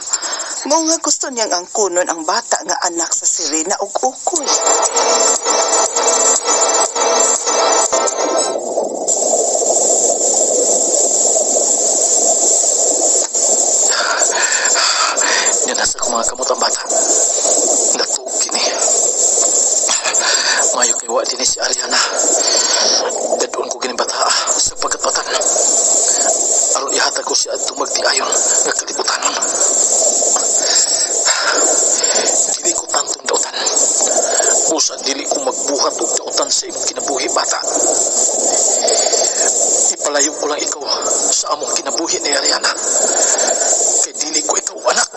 Mao nga gusto niyang angkunon ang bata nga anak sa Serena og Ukoy. Yan nasa akong mga kamot ang bata. Natuog kini. Mayo kay wa dinhi si Ariana. Dadon ko kini bata sa pagkatpatan. Aron ihatag ko siya adtong magtiayon nga kalibutanon. Dili ko tantong dautan. Usa dili ko magbuhat og dautan sa imong kinabuhi bata. Ipalayo ko lang ikaw sa among kinabuhi ni Ariana. Kay dili ko ikaw anak.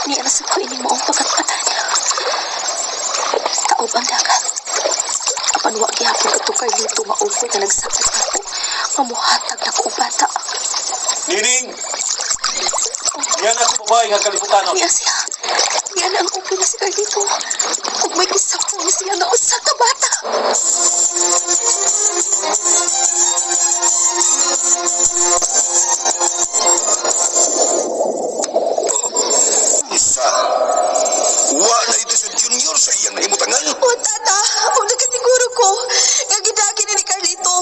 Niya na sa ko ining maong pagkatpatan. Taob ang dagat. Apan wa gihapon kadto Carlito nga ukoy nga nagsakit nako nga mohatag nako og bata. Nining! Yan ako babae nga kalibutanon. Niya siya. Niya na ang ukoy na si Carlito. Ug may gisapon siya nga usa ka bata. Unsa? Wa na ito sa Junior sa iyang nahimutangan. O tata, o nagasiguro ko nga gidagi ni Carlito.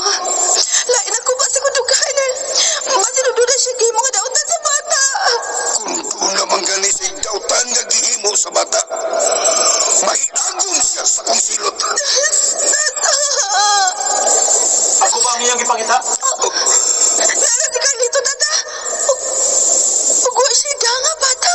Lain ako ba sa kunduganan? Masinudo na siya gihimo nga dautan sa bata. Kung doon naman gani sa dautan nga gihimo sa bata, may agom siya sa kong silot. Tata! ang iyang gipangita? Nara si Carlito, tata. Ug wa siya danga, bata.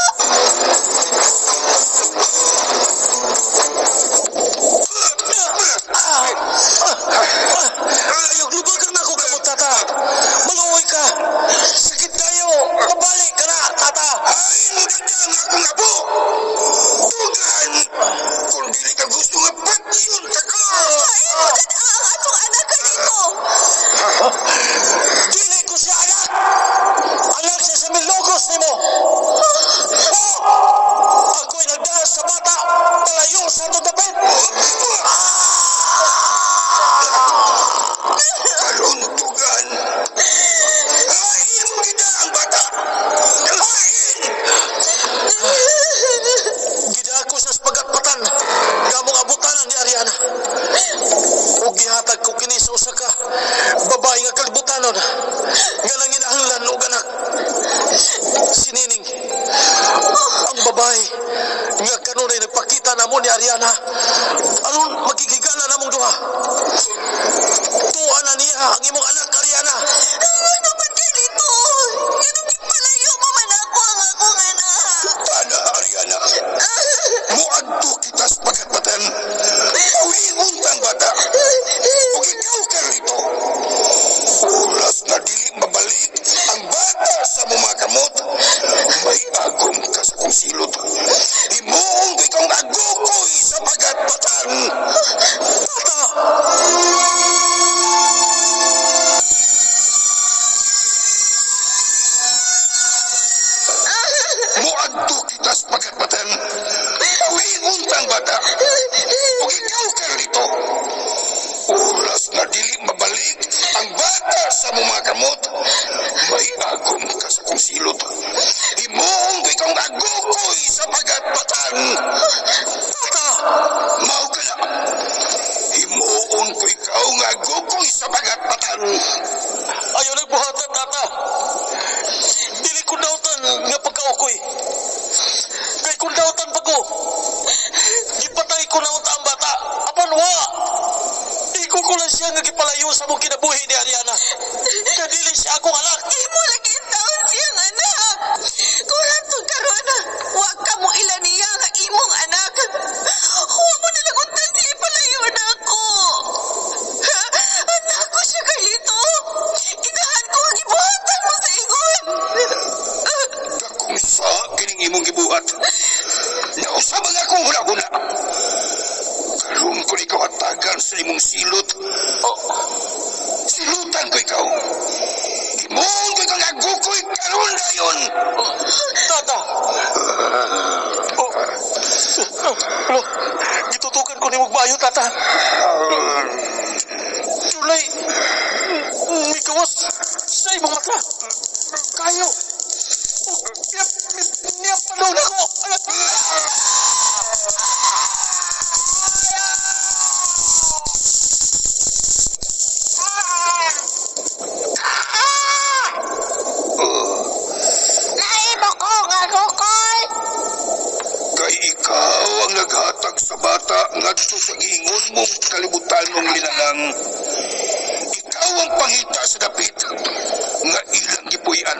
Ayog, lubagan na ako kamot, tata. Maluoy ka. Sakit tayo. Mabalik ka na, tata. Ay, mudadang akong abo! Tugan! Kung dili ka gusto nga patyon ka ka! Ay, mo tata ang atong anak, Carlito. Dili ko siya anak! Anak siya sa milogos nimo! Oh! Ako'y nagdahas sa bata! Palayo sa atong dapit! Karon tugan! Hain mo gida ang bata! Hain! Gida ako sa spagatpatan Gamong abutanan ni Ariana. Ug gihatag ko kini sa usa ka babae nga kalibutanon nga nanginahanglan og anak. Si Nining. Ang babae nga kanunay nagpakita namo ni Ariana aron magkikigala namong duha. Tuwa na niya ang imong anak, Ariana. Ano man, Carlito? Ganun palayo mo man ako ang akong anak. Tana, Ariana. Muadto kita sa pagkatpatan. Pawiingon ta ang bata. Ug ikaw, Carlito. Oras na dili mabalik ang bata sa mga kamot. May agom ka sa kong silot. Himuong ko ikaw ang agukoy sa pagatpatan. Tata! Muadto kita sa pagatpatan. Pawiingon ta ang bata. Ug ikaw, Carlito. Oras na dili mabalik ang bata sa mga kamot. May agom ka sa kong silot. Himuong ko ikaw ang agukoy sa pagatpatan. Tata! Mao ka na. Himuon ko ikaw nga agukoy sa pagatpatan. Ayaw nagbuhatan, tata. Dili ko dautan nga pagkaukoy. Kay kung dautan pa ko, gipatay ko na unta ang bata. Apan wa! Iko ko lang siya nga gipalayo sa mong kinabuhi ni Ariana. Kay dili siya akong anak. Imo lagi taon siyang anak. Kung hantong karon, wa ka mo ila niya nga imong anak. Wa mo na lang unta siya ipalayo na ako. Anak ko siya, Carlito. Ginahan ko ang ibuhatan mo sa ingon. Dakong sa kining imong gibuhat. Nausab ang akong huna-huna. Karon ko ikaw hatagan sa imong silot. Oh, Silutan ko ikaw. Himuon ko ikaw nga agukoy karon dayon. tata! Oh. Lo, gitutukan ko ni maayo, tata. Tulay, mikawas sa imong mata. Kayo. Niyap, niyap, talon ako. Naimo ko nga rukoy. Kay ikaw ang naghatag sa bata ngadto sa giingon mong kalibutan mong linalang. Ikaw ang pangita sa dapit nga ilang gipuy-an.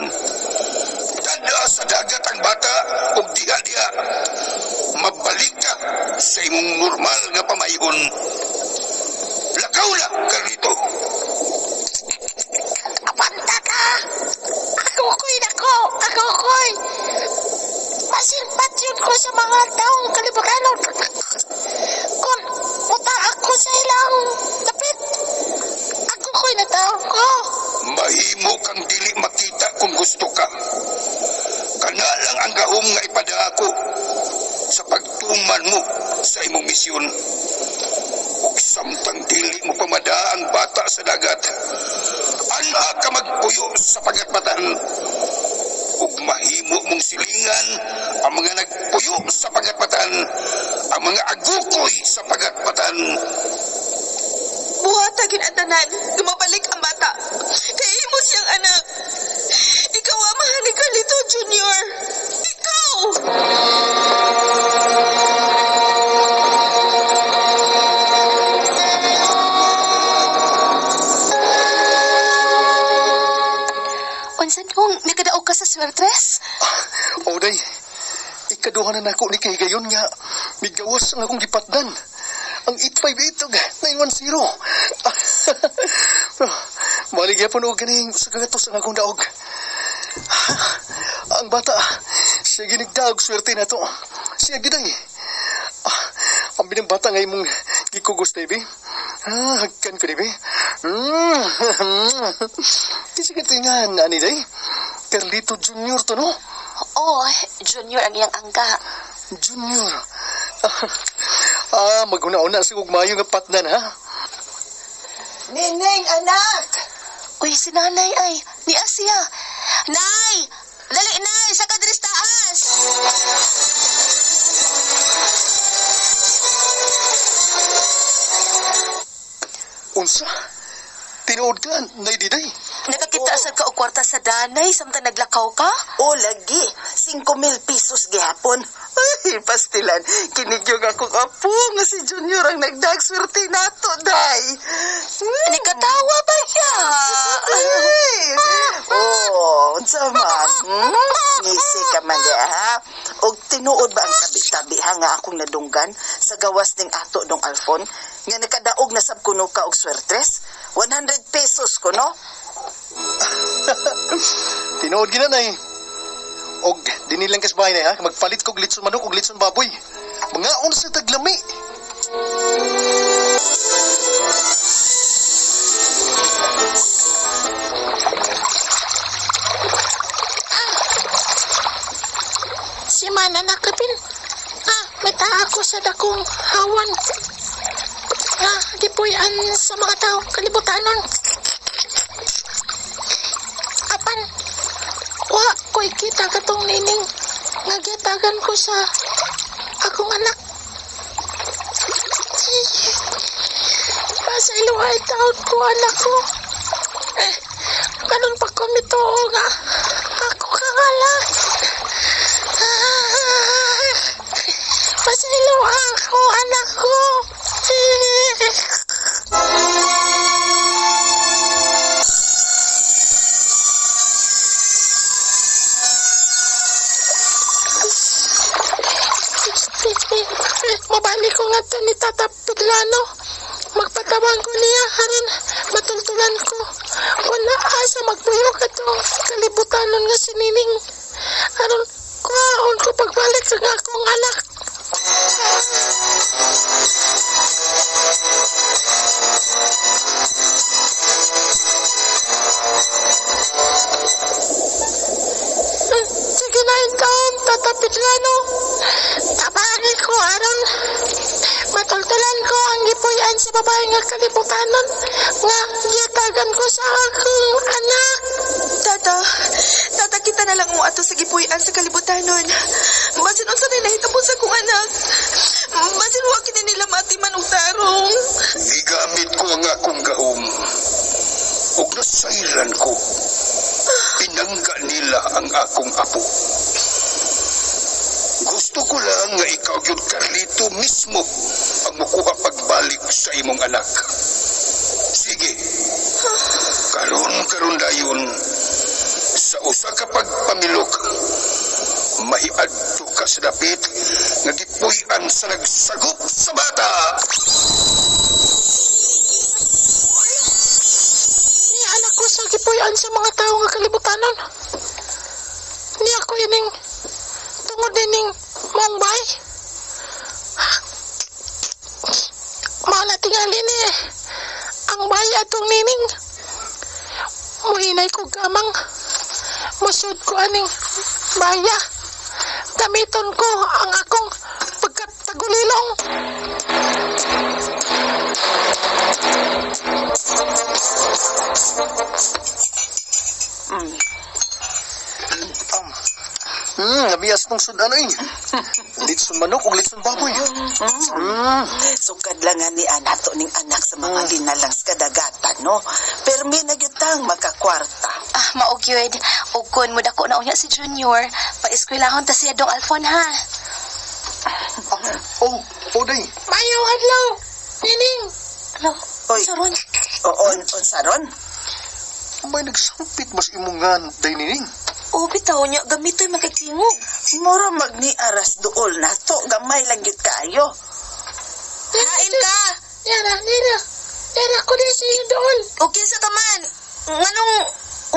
Dada sa dagat ang bata ug diha-diha mabalik ka sa imong normal nga pamayon. Lakaw na, Carlito. Apanta ka! Ako ko'y nako! Ako ko'y! Masilpat yun ko sa mga taong kalibutanon. Kung muta ako sa ilang dapit, ako ko'y natao ko. Mahimo kang dili makita kung gusto ka. Kana lang ang gahom nga ipadako sa pagtuman mo sa imong misyon. Ug samtang dili mo pamada ang bata sa dagat, anha ka magpuyo sa pagatpatan. Ug mahimo mong silingan ang mga nagpuyo sa pagatpatan, ang mga agukoy sa pagatpatan. Buhatagin ang tanan, gumabalik ang bata. Kay imo siyang anak. Ikaw ang mahal ni Carlito Jr. Ikaw! Unsa dong, nakadaog ka sa swertres? O day, ikaduha na nako ni kahigayon nga migawas ang akong gipatdan. Ang 858 ug 910. Balik gyapon og ganing sa kagatos ang akong daog. Ang bata, siya ginigdaog swerte na to. Siya giday. Ah, ang binang bata nga imong gikugos, baby. Ah, hagkan ko, baby. Mm. Kasi katingan, ani day? Carlito Junior to, no? Oo, Junior ang iyang angga. Junior. Ah, maguna-una sa mayo nga patnan, ha? Nining, anak! Uy, si nanay ay, ni Asia. Nay! Dali, nay! Sa kadris taas! Unsa? Tinuod ka, Nay Diday. Nakakita sa ka og kwarta sa danay samtang naglakaw ka? O lagi, 5,000 pesos gihapon. Ay, pastilan, kinigyog akong apo nga si Junior ang nagdagswerte nato, day. Nikatawa ba siya? Ay! Oh, unsa man? Hmm? Ngisi ka man di, ha? Og tinuod ba ang tabi-tabi ha nga akong nadunggan sa gawas ning ato dong Alfon nga nakadaog na sab kuno ka og swertres? 100 pesos kuno? Tinuod gina, Nay. Og dinilang kas bahay, Nay, ha? Magpalit kog litson manok og litson baboy. Mga unsa taglami. Si Mana nakapin. Ah, may ako sa dakong hawan. Ah, gipuy-an sa mga tao kalibutanon. Apan, wa ko'y kita katong nining nga gitagan ko sa akong anak. Sa iluhay taon ko, anak ko. Eh, ganun pa ko mituo nga. Ako kangalak. Pasilo ako, anak ko. Mabalik ko nga to ni Tata Piglano. Magpatabang ko niya, haron matultulan ko. Wala asa magbuyo ka to. Kalibutanon nga si Nining. Aron, kuhaon ko pagbalik ang akong anak. Sige na yung taon, Tata Piglano. Tabangin ko, aron. Matultulan ko ang gipuy-an sa babae nga kalibutanon nga gitagan ko sa akong anak. Tata, tata kita na lang mo ato sa gipuy-an sa kalibutanon. Basin unsa na nahitabo sa akong anak. Basin wa kini nila matiman og tarong. Gigamit ko ang akong gahom. Ug nasayran ko. Pinangga nila ang akong apo. Gusto ko lang nga ikaw gyud Carlito mismo ang mukuha pagbalik sa imong anak. Sige. Karon karon dayon sa usa ka pagpamilok mahiadto ka sa dapit nga gipuy-an sa nagsagop sa bata. Ni anak ko sa gipuy-an sa mga tao nga kalibutanon. Ni ako ining tungod ining maong bay. Mao na tingali ni ang bay atong nining. Muhinay ko gamang. Musod ko aning baya. Gamiton ko ang akong pagkatagulilong. Nabiyas tong sudan ay. Litson manok ug litson baboy. Sukad lang nga ni anato ning anak sa mga linalang sa kadagatan, no? Permi na gyud tang makakwarta. Ah, maog yun. O kun mo dako na unya si Junior. Paeskwelahon ta siya dong Alfon ha. Oh, oh day. Mayo adlaw. Nining. Ano? Oy. Saron. Oo, on, on saron. May nagsampit mas imungan, day nining. O, bitaw niya, gamito'y magkagtingog. Mura magni aras duol na to, gamay lang gyud kayo. Hain ka! Yara, nira. Yara ko din sa iyong dool. O kinsa ka man? Nganong,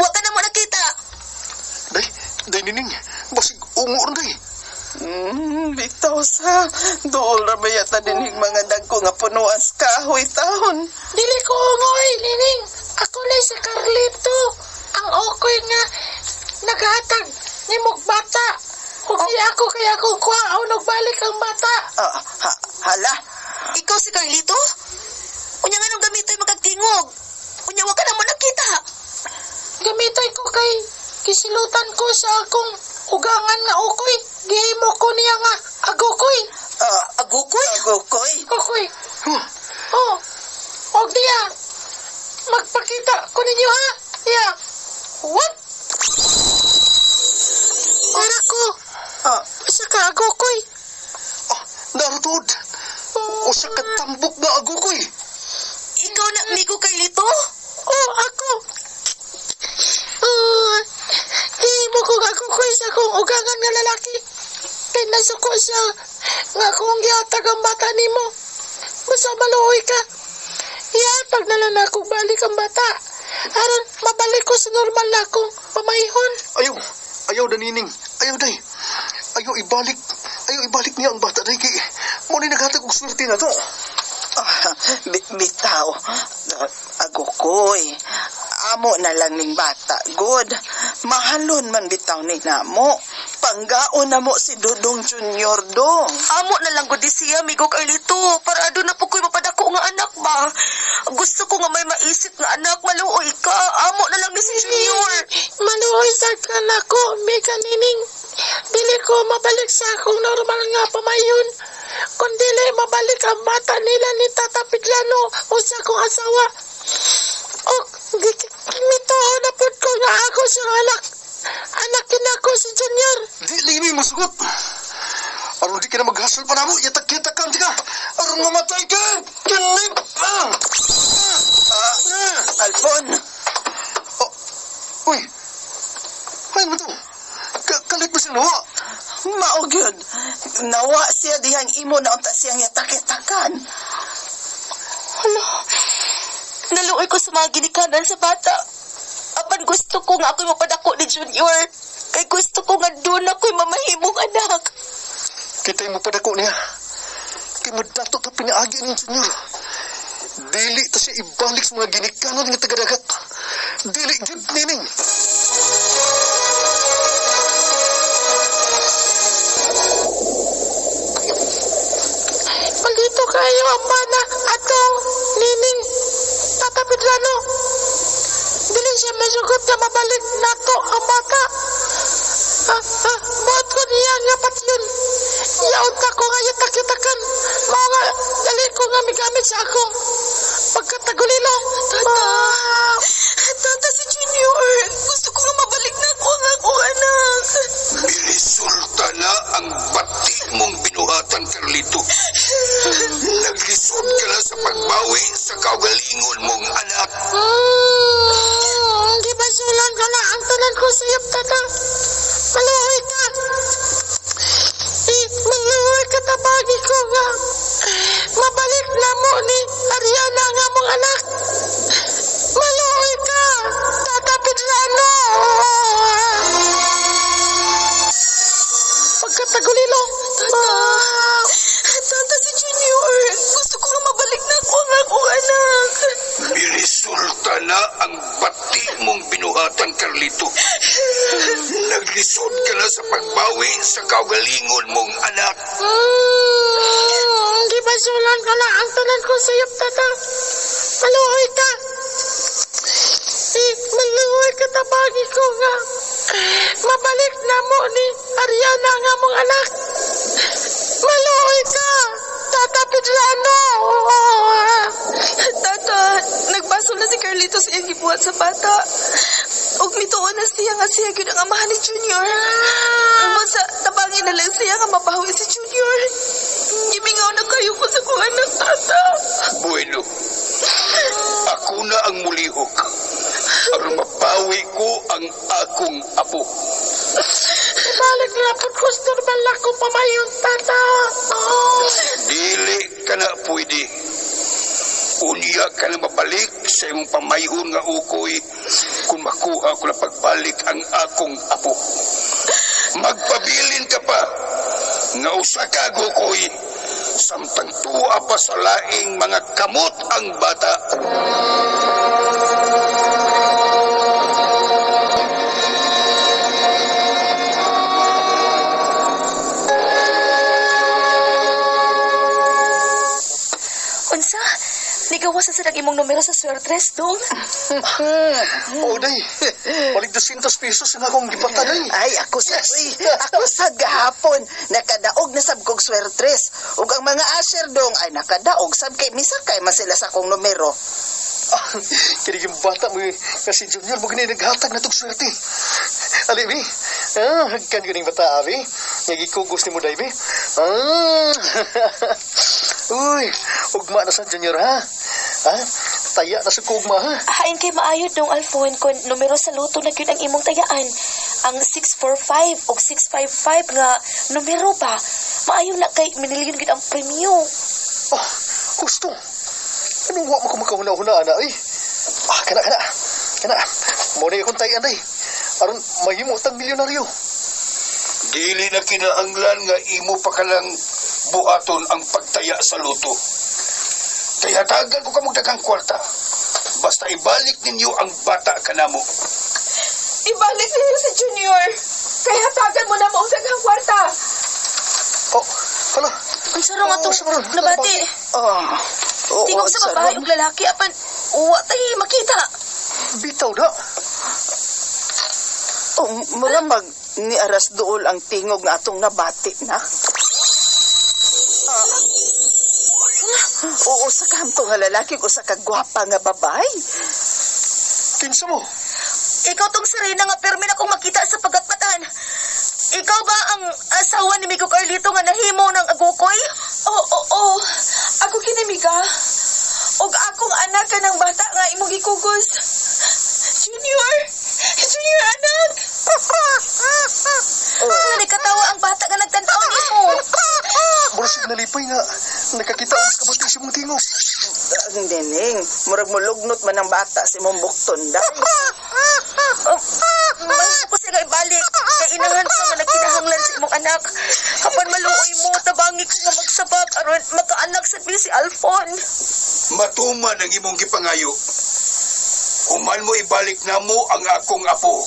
wa ka na mo nakita? Day, day nining, basig ungo ron day. Bitaw sa duol ra ba yata dinhig mga dagko nga punuan sa kahoy taon. Dili ko ungoy, Nining. Ako lang si Carlito. Ang okoy nga naghatag ni bata. Ug di ako kay ako kuha o nagbalik ang bata. Ah, ha, hala. Ikaw si Carlito? Unya nganong gamito'y magkagtingog? Unya wa ka na mo nakita? Gamitoy ko kay kisilutan ko sa akong ugangan nga okoy. Gihimo ko niya nga agukoy. Ah, Agukoy? agukoy. Okoy. Oh. Og diya. Magpakita ko ninyo ha. Iya. What? Para ko. Ah, Usa ka agukoy. Ah, narutod. Usa ka tambok na agukoy. Ikaw na amigo Carlito? Oh, ako. Oh, gihimo ko nga agukoy sa akong ugangan nga lalaki. Kay nasuko siya nga akong gihatag ang bata nimo. Basta maluoy ka. Ihatag na lang akong balik ang bata. Aron mabalik ko sa normal na akong pamayhon. Ayaw, ayaw da nining. Ayaw day. Ayaw ibalik. Ayaw ibalik niya ang bata day kay mo ni naghatag og swerte na to. ah, bitaw. Ah, agukoy. Amo na lang ning bata. Good. Mahalon man bitaw ni namo. Panggaon na mo si Dudong Junior dong. Amo na lang gud siya, amigo Carlito. Para aduna po ko'y mapadako nga anak ba? Gusto ko nga may maisip nga anak, maluoy ka. Amo na lang ni si Junior. Maluoy sa kanako, Mika Nining. Dili ko mabalik sa akong normal nga pamayon. Kung dili mabalik ang bata nila ni Tata Piglano o sa akong asawa. O, mituo na pud ko nga ako siyang anak. Anak kinako si Junior. Di lagi mi musugot. Aron di ka na maghasol pa namo, yatak-yatak ka ka. Aron mamatay ka. Kinip. Ah! Ah, Alfon. Oh, uy. Ay, mo to. Kalit mo siya nawa. Mao gyud. Nawa siya dihang imo na unta siyang yatak-yatakan. Hala, naluoy ko sa mga ginikanan sa bata. Apan gusto ko nga ako'y mapadako ni Junior. Kay gusto ko nga doon ako'y mamahimong anak. Kita'y mo padako niya. Kay mo dato ta pinaagi ning senyor. Dili ta siya ibalik sa mga ginikanan nga tagadagat. Dili gyud nining. Maldito kayo ang bana atong Nining Tata Piglano. Dili siya masugot na mabalik nato ang bata. Ah, ah, buhat ko niya nga patyon. Yaon ta ko nga yatak-yatakan. Mao nga, dali ko nga migamit sa akong pagkatagulilo. Tata! Tata, si Junior! Gusto ko nga mabalik na ako ang akong anak. Resulta na ang bati mong binuhatan, Carlito. Naglisod ka na sa pagbawi sa kaugalingon mong anak. Di ba sulan ko na ang tanan ko sa iyong tata? Maluhoy ka. Eh, maluhoy ka tabagi ko nga. Mabalik na mo ni Ariana nga mong anak. Maluhoy ka. Tata Pidrano. Pagkatagulilo. Tata! Tata, si Junior! Gusto ko nga mabalik na ako ang akong anak. Resulta na ang bati mong binuhatan, Carlito. Naglisod ka na sa pagbawi sa kaugalingon mong anak. Di ba sulan ko na ang tanan ko sa iyong tata? Maluhoy ka. Eh, maluhoy ka tabagi ko nga. Mabalik na mo ni Ariana nga mong anak. Maluhoy ka. Tata Pidrano. Tata, nagbasol na si Carlito sa iyang gibuhat sa bata. Ug mituon na siya nga siya gyud ang amahan ni Junior. Basta tabangin na lang siya nga mabawi si Junior. Gimingaw na kayo ko sa kong anak, tata. Bueno, ako na ang mulihok. Aron mabawi ko ang akong apo. Ibalik na po ko sa normal na akong pamayon, tata. Oh. Dili ka na pwede. Unya ka na mabalik sa imong pamayhon nga ukoy kung makuha ko na pagbalik ang akong apo. Magpabilin ka pa nga usa ka gukoy samtang tuwa pa sa laing mga kamot ang bata. Unsa? Nigawas na sa nag imong numero sa swertres, dong? Oo, day. Balik 200 pesos na akong gipata, day. Ay, ako sa uy, ako sa gahapon nakadaog na sab kog swertres. Ug ang mga asher dong ay nakadaog sab kay misakay man sila sa akong numero. Ah, kini yung bata mo eh, nga si Junior mo gani naghatag na tog swerte. Ali, bi. Ah, hagkan ganing bata, abi. Nga gikugos ni mo, day, bi. Ah. Uy, ugma na sa Junior, ha? Ha? Taya na sa kugma, ha? Hain kay maayo dong Alfon kon numero sa luto na gyud ang imong tayaan. Ang 645 og 655 nga numero ba? Maayo na kay minilyon gyud ang premyo. Ah, gusto. Anong wa mo ko makahuna-huna, ana, eh? Ah, kana, kana. Kana. Mo na akong tayan, day. Aron, mahimo tang milyonaryo. Dili na kinahanglan nga imo pa ka lang buhaton ang pagtaya sa luto. Kay hatagan ko kamong daghang kwarta. Basta ibalik ninyo ang bata kanamo. Ibalik ninyo si Junior. Kaya hatagan mo na mo ang daghang kwarta. Oh, hala. Unsa ro nga Oh, tong sa ron? nabati? Oh. Oo, Tingog sa babae ron. ug lalaki apan uwa tay makita. Bitaw na. Oh, mura mag ni aras duol ang tingog nga atong nabati na. Ah. Oo, sa kamto nga lalaki ug usa ka gwapa nga babae. Kinsa mo? Ikaw tong Serena nga permi na kong makita sa pagatpatan. Ikaw ba ang asawa ni Miko Carlito nga nahimo ng agukoy? Oo, oo, oo. Ako kinamiga. Og akong anak ka ng bata nga imong gikugos. Junior! Junior, anak! Oh. Nakatawa ang bata nga nagtan-aw nimo. Murasig nalipay nga. Nakakita ang kabuti sa mong tingog. Ang dining, murag mulugnot man ang bata si mong bukton dai. Oh, Mahimo ko siya nga ibalik. Kay inahan ka nga nagkinahanglan sa imong anak. Kapan maluoy mo, tabangi ko nga magsabak aron makaanak sa si Alfon. Matuman ang imong gipangayo. Human mo ibalik namo ang akong apo.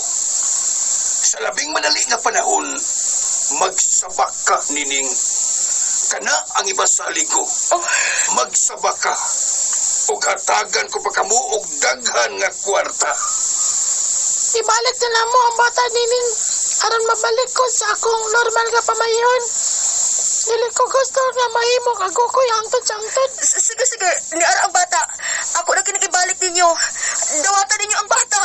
Sa labing madali nga panahon, magsabak ka, Nining. Kana ang ibasalig ko. Magsabak ka. Ug hatagan ko pa kamo og daghan nga kwarta. Ibalik na lang mo ang bata nining aron mabalik ko sa akong normal nga pamayon. Dili ko gusto nga mahimo kagukoy hangtod sa hangtod. Sige, sige. Niara ang bata. Ako na kinikibalik ninyo. Dawatan ninyo ang bata.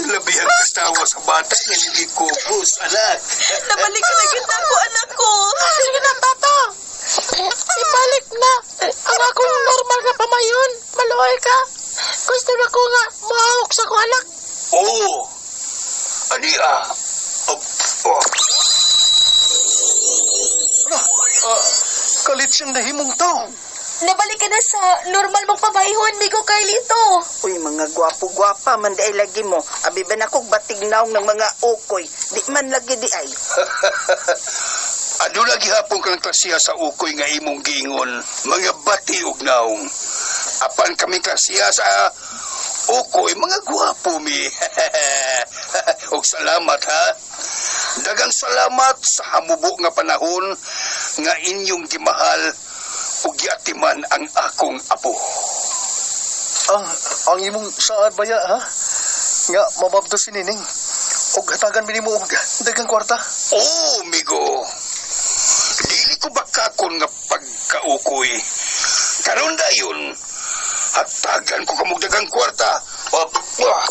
Labi ang kastawa sa bata nga hindi kubos, anak. Nabalik ka na gyud ako, anak ko. Sige na, tata. Ibalik na ang akong normal nga pamayon. Maluoy ka. Gusto na ko nga maawok sa akong anak. Oo. Ani ah. Oh, oh. Ano? Ah, kalit siyang nahimong tao. Nabalik ka na sa normal mong pabayhon, Migo Carlito. Uy, mga gwapo-gwapa man di ay lagi mo. Abi ba na kog batig naong ng mga ukoy. Di man lagi di ay. Ano lagi hapon kang klasiya sa ukoy nga imong giingon, mga bati og naong. Apan kami klasiya sa ukoy, mga gwapo mi. og salamat ha. Dagang salamat sa hamubo nga panahon nga inyong gimahal ug giatiman ang akong apo. Ang imong saad baya, ha? Nga, mababdo si Nining. Og hatagan mi nimo og daghang kwarta. Oo, migo. Dili ko bakakon nga pagkaukoy. Karon dayon, hatagan ko kamog dagang kwarta. Op, ah.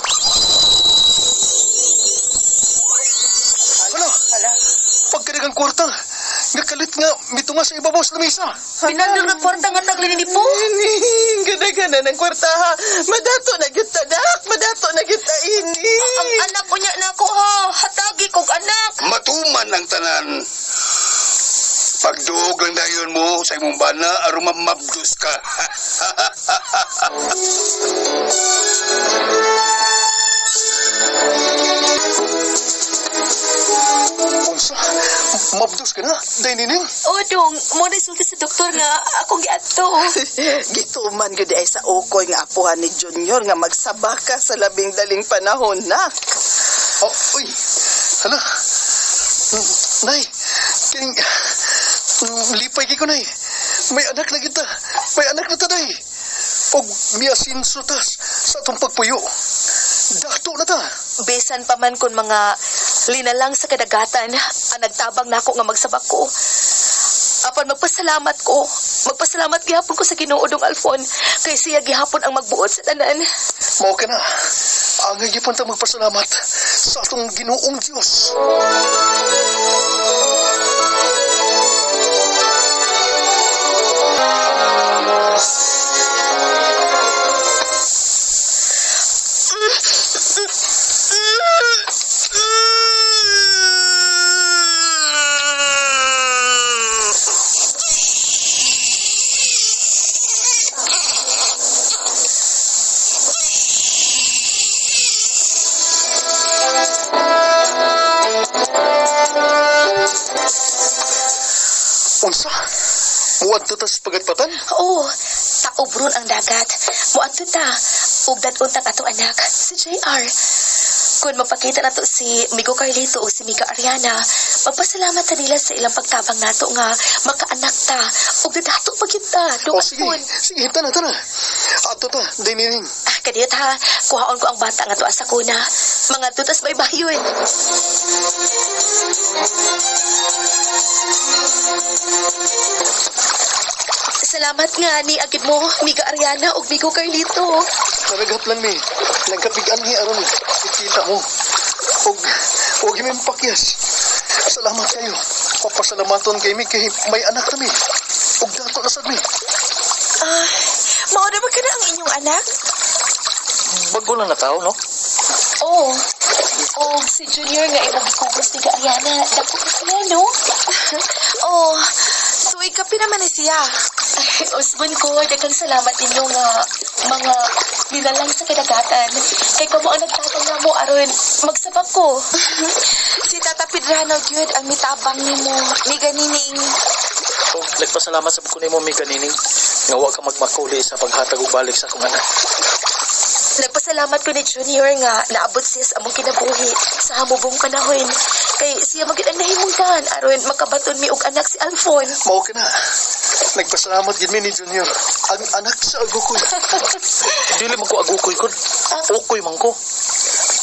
Hala, Hala. Pagkadagang kwarta. Nga kalit nga mitunga sa ibabaw sa lamisa. Binandol nga kwarta nga tagli ni po. Nining, kadaghanan ng kwarta ha. Madato na gyud ta, dak. Madato na gyud ta ini. Ang anak ko niya nako ha. Hatagi kog anak. Matuman ang tanan. Pagduog lang dayon mo sa imong bana aron mamabdos ka. Unsa? Mabdos ka na, day nining. O dong, mo na sulti sa doktor nga akong giadto. Gituman gyud ay sa ukoy nga apuhan ni Junior nga magsabaka sa labing daling panahon na. Oh, uy. Hala. Nay, kining lipay kay ko nay. May anak na kita. May anak na ta day. Og miasinso tas sa atong pagpuyo. Dato na ta. Bisan pa man kun mga linalang sa kadagatan ang nagtabang nako nga magsabak ko. Apan magpasalamat ko. Magpasalamat gihapon ko sa Ginoo dong Alfon kay siya gihapon ang magbuot sa tanan. Mao ka na. Angay gyud ta magpasalamat sa atong Ginoong Dios. Unsa? Muadto ta sa pagatpatan? Oo, taob ron ang dagat. Muadto ta, ug dad-on ta ato anak, si JR. Kung mapakita nato si Migo Carlito o si Miga Ariana, magpasalamat ta nila sa ilang pagtabang nato nga makaanak ta ug dadato pa gyud ta. O sige, Duman. sige, tana, tana. Adto ta, day nining. Ah, kadiyot ha, kuhaon ko ang bata nga tuwa sa kuna. Mga tutas baybayon. Salamat nga ni agid mo, Miga Ariana ug Migo Carlito. Naraghap lang mi. Nagkapigan ni aron ikita mo. Og og mi pakyas. Salamat kayo. Papasalamaton kay mi kay may anak kami. Og dato na sad mi. Ah, mao na ba kana ang inyong anak? Bago lang na tao, no? Oh, og si Junior nga imong gikugos ni Ariana, dako na siya, no? Oh, tuig ka naman ni siya. Usbon ko, daghang salamat ninyo nga mga nilalang sa kadagatan. Kay kamo ang nagtatang na mo aron magsabak ko. Si Tata Pedrano gyud ang mitabang nimo. Miga nining. Oh, nagpasalamat sa ko nimo mi kanining nga wa ka magmakuli sa paghatag og balik sa akong anak. Nagpasalamat ko ni Junior nga naabot siya sa among kinabuhi sa hamubong panahon. Kay siya magid ang nahimungdan aron makabaton mi og anak si Alfon. Mao ka na. Nagpasalamat gid mi ni Junior. Ang anak sa agukoy. Dili man ko agukoy kod. Ukoy man ko.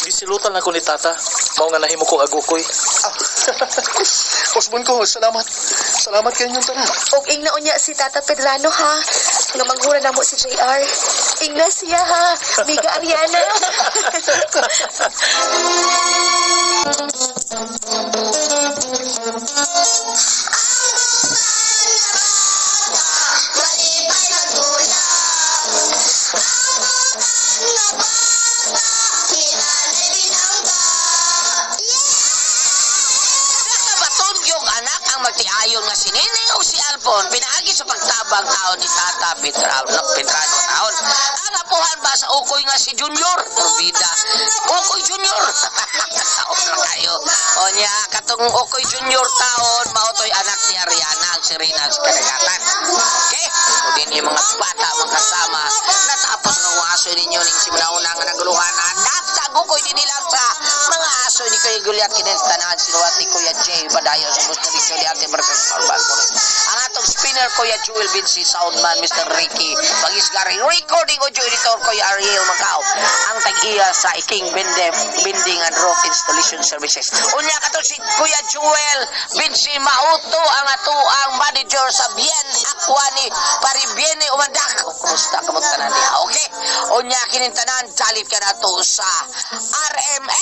Gisilutan ako ni tata. Mao nga nahimo ko agukoy. Ah. Osbon ko, salamat. Salamat kay inyong tanan. Og ingna unya si Tata Pedrano ha. Nga manghura namo si JR. Ingna siya ha. Miga Ariana. Nakabaton yung anak ang magtiayon nga si Nining o si Alpon pinaagi sa pagtabang taon ni Tata Pedrano, Pedrano taon. Ang apuhan ba sa ukoy nga si Junior? Turbida. Ukoy Junior. Taon na kayo. O niya, katong Ukoy Junior taon, mautoy anak ni Ariana ang sirena sa kadagatan. Okay? O din yung mga bata magkasama. Natapos ng aso ninyo ning simula-una nga naguluhan. Anak sa gukoy din nilang sa mga aso ni Kuya Gulyat kinestanahan sinuwat ni Kuya Jay Badayo sa gusto ni Kuya Ate Mercedes Norman Torres. Ang atong spinner Kuya Jewel Vinci Soundman Mr. Ricky Pangisgari recording audio editor Kuya Ariel Macau ang tag-iya sa Iking Binde Binding and Roof Installation Services. Unya kato si Kuya Jewel Vinci Mauto ang ato ang manager sa Bien Aquani Paribiene Umandak. Kumusta kamot tanan niya? Okay. Unya kinintanan dalit ka nato sa RMN.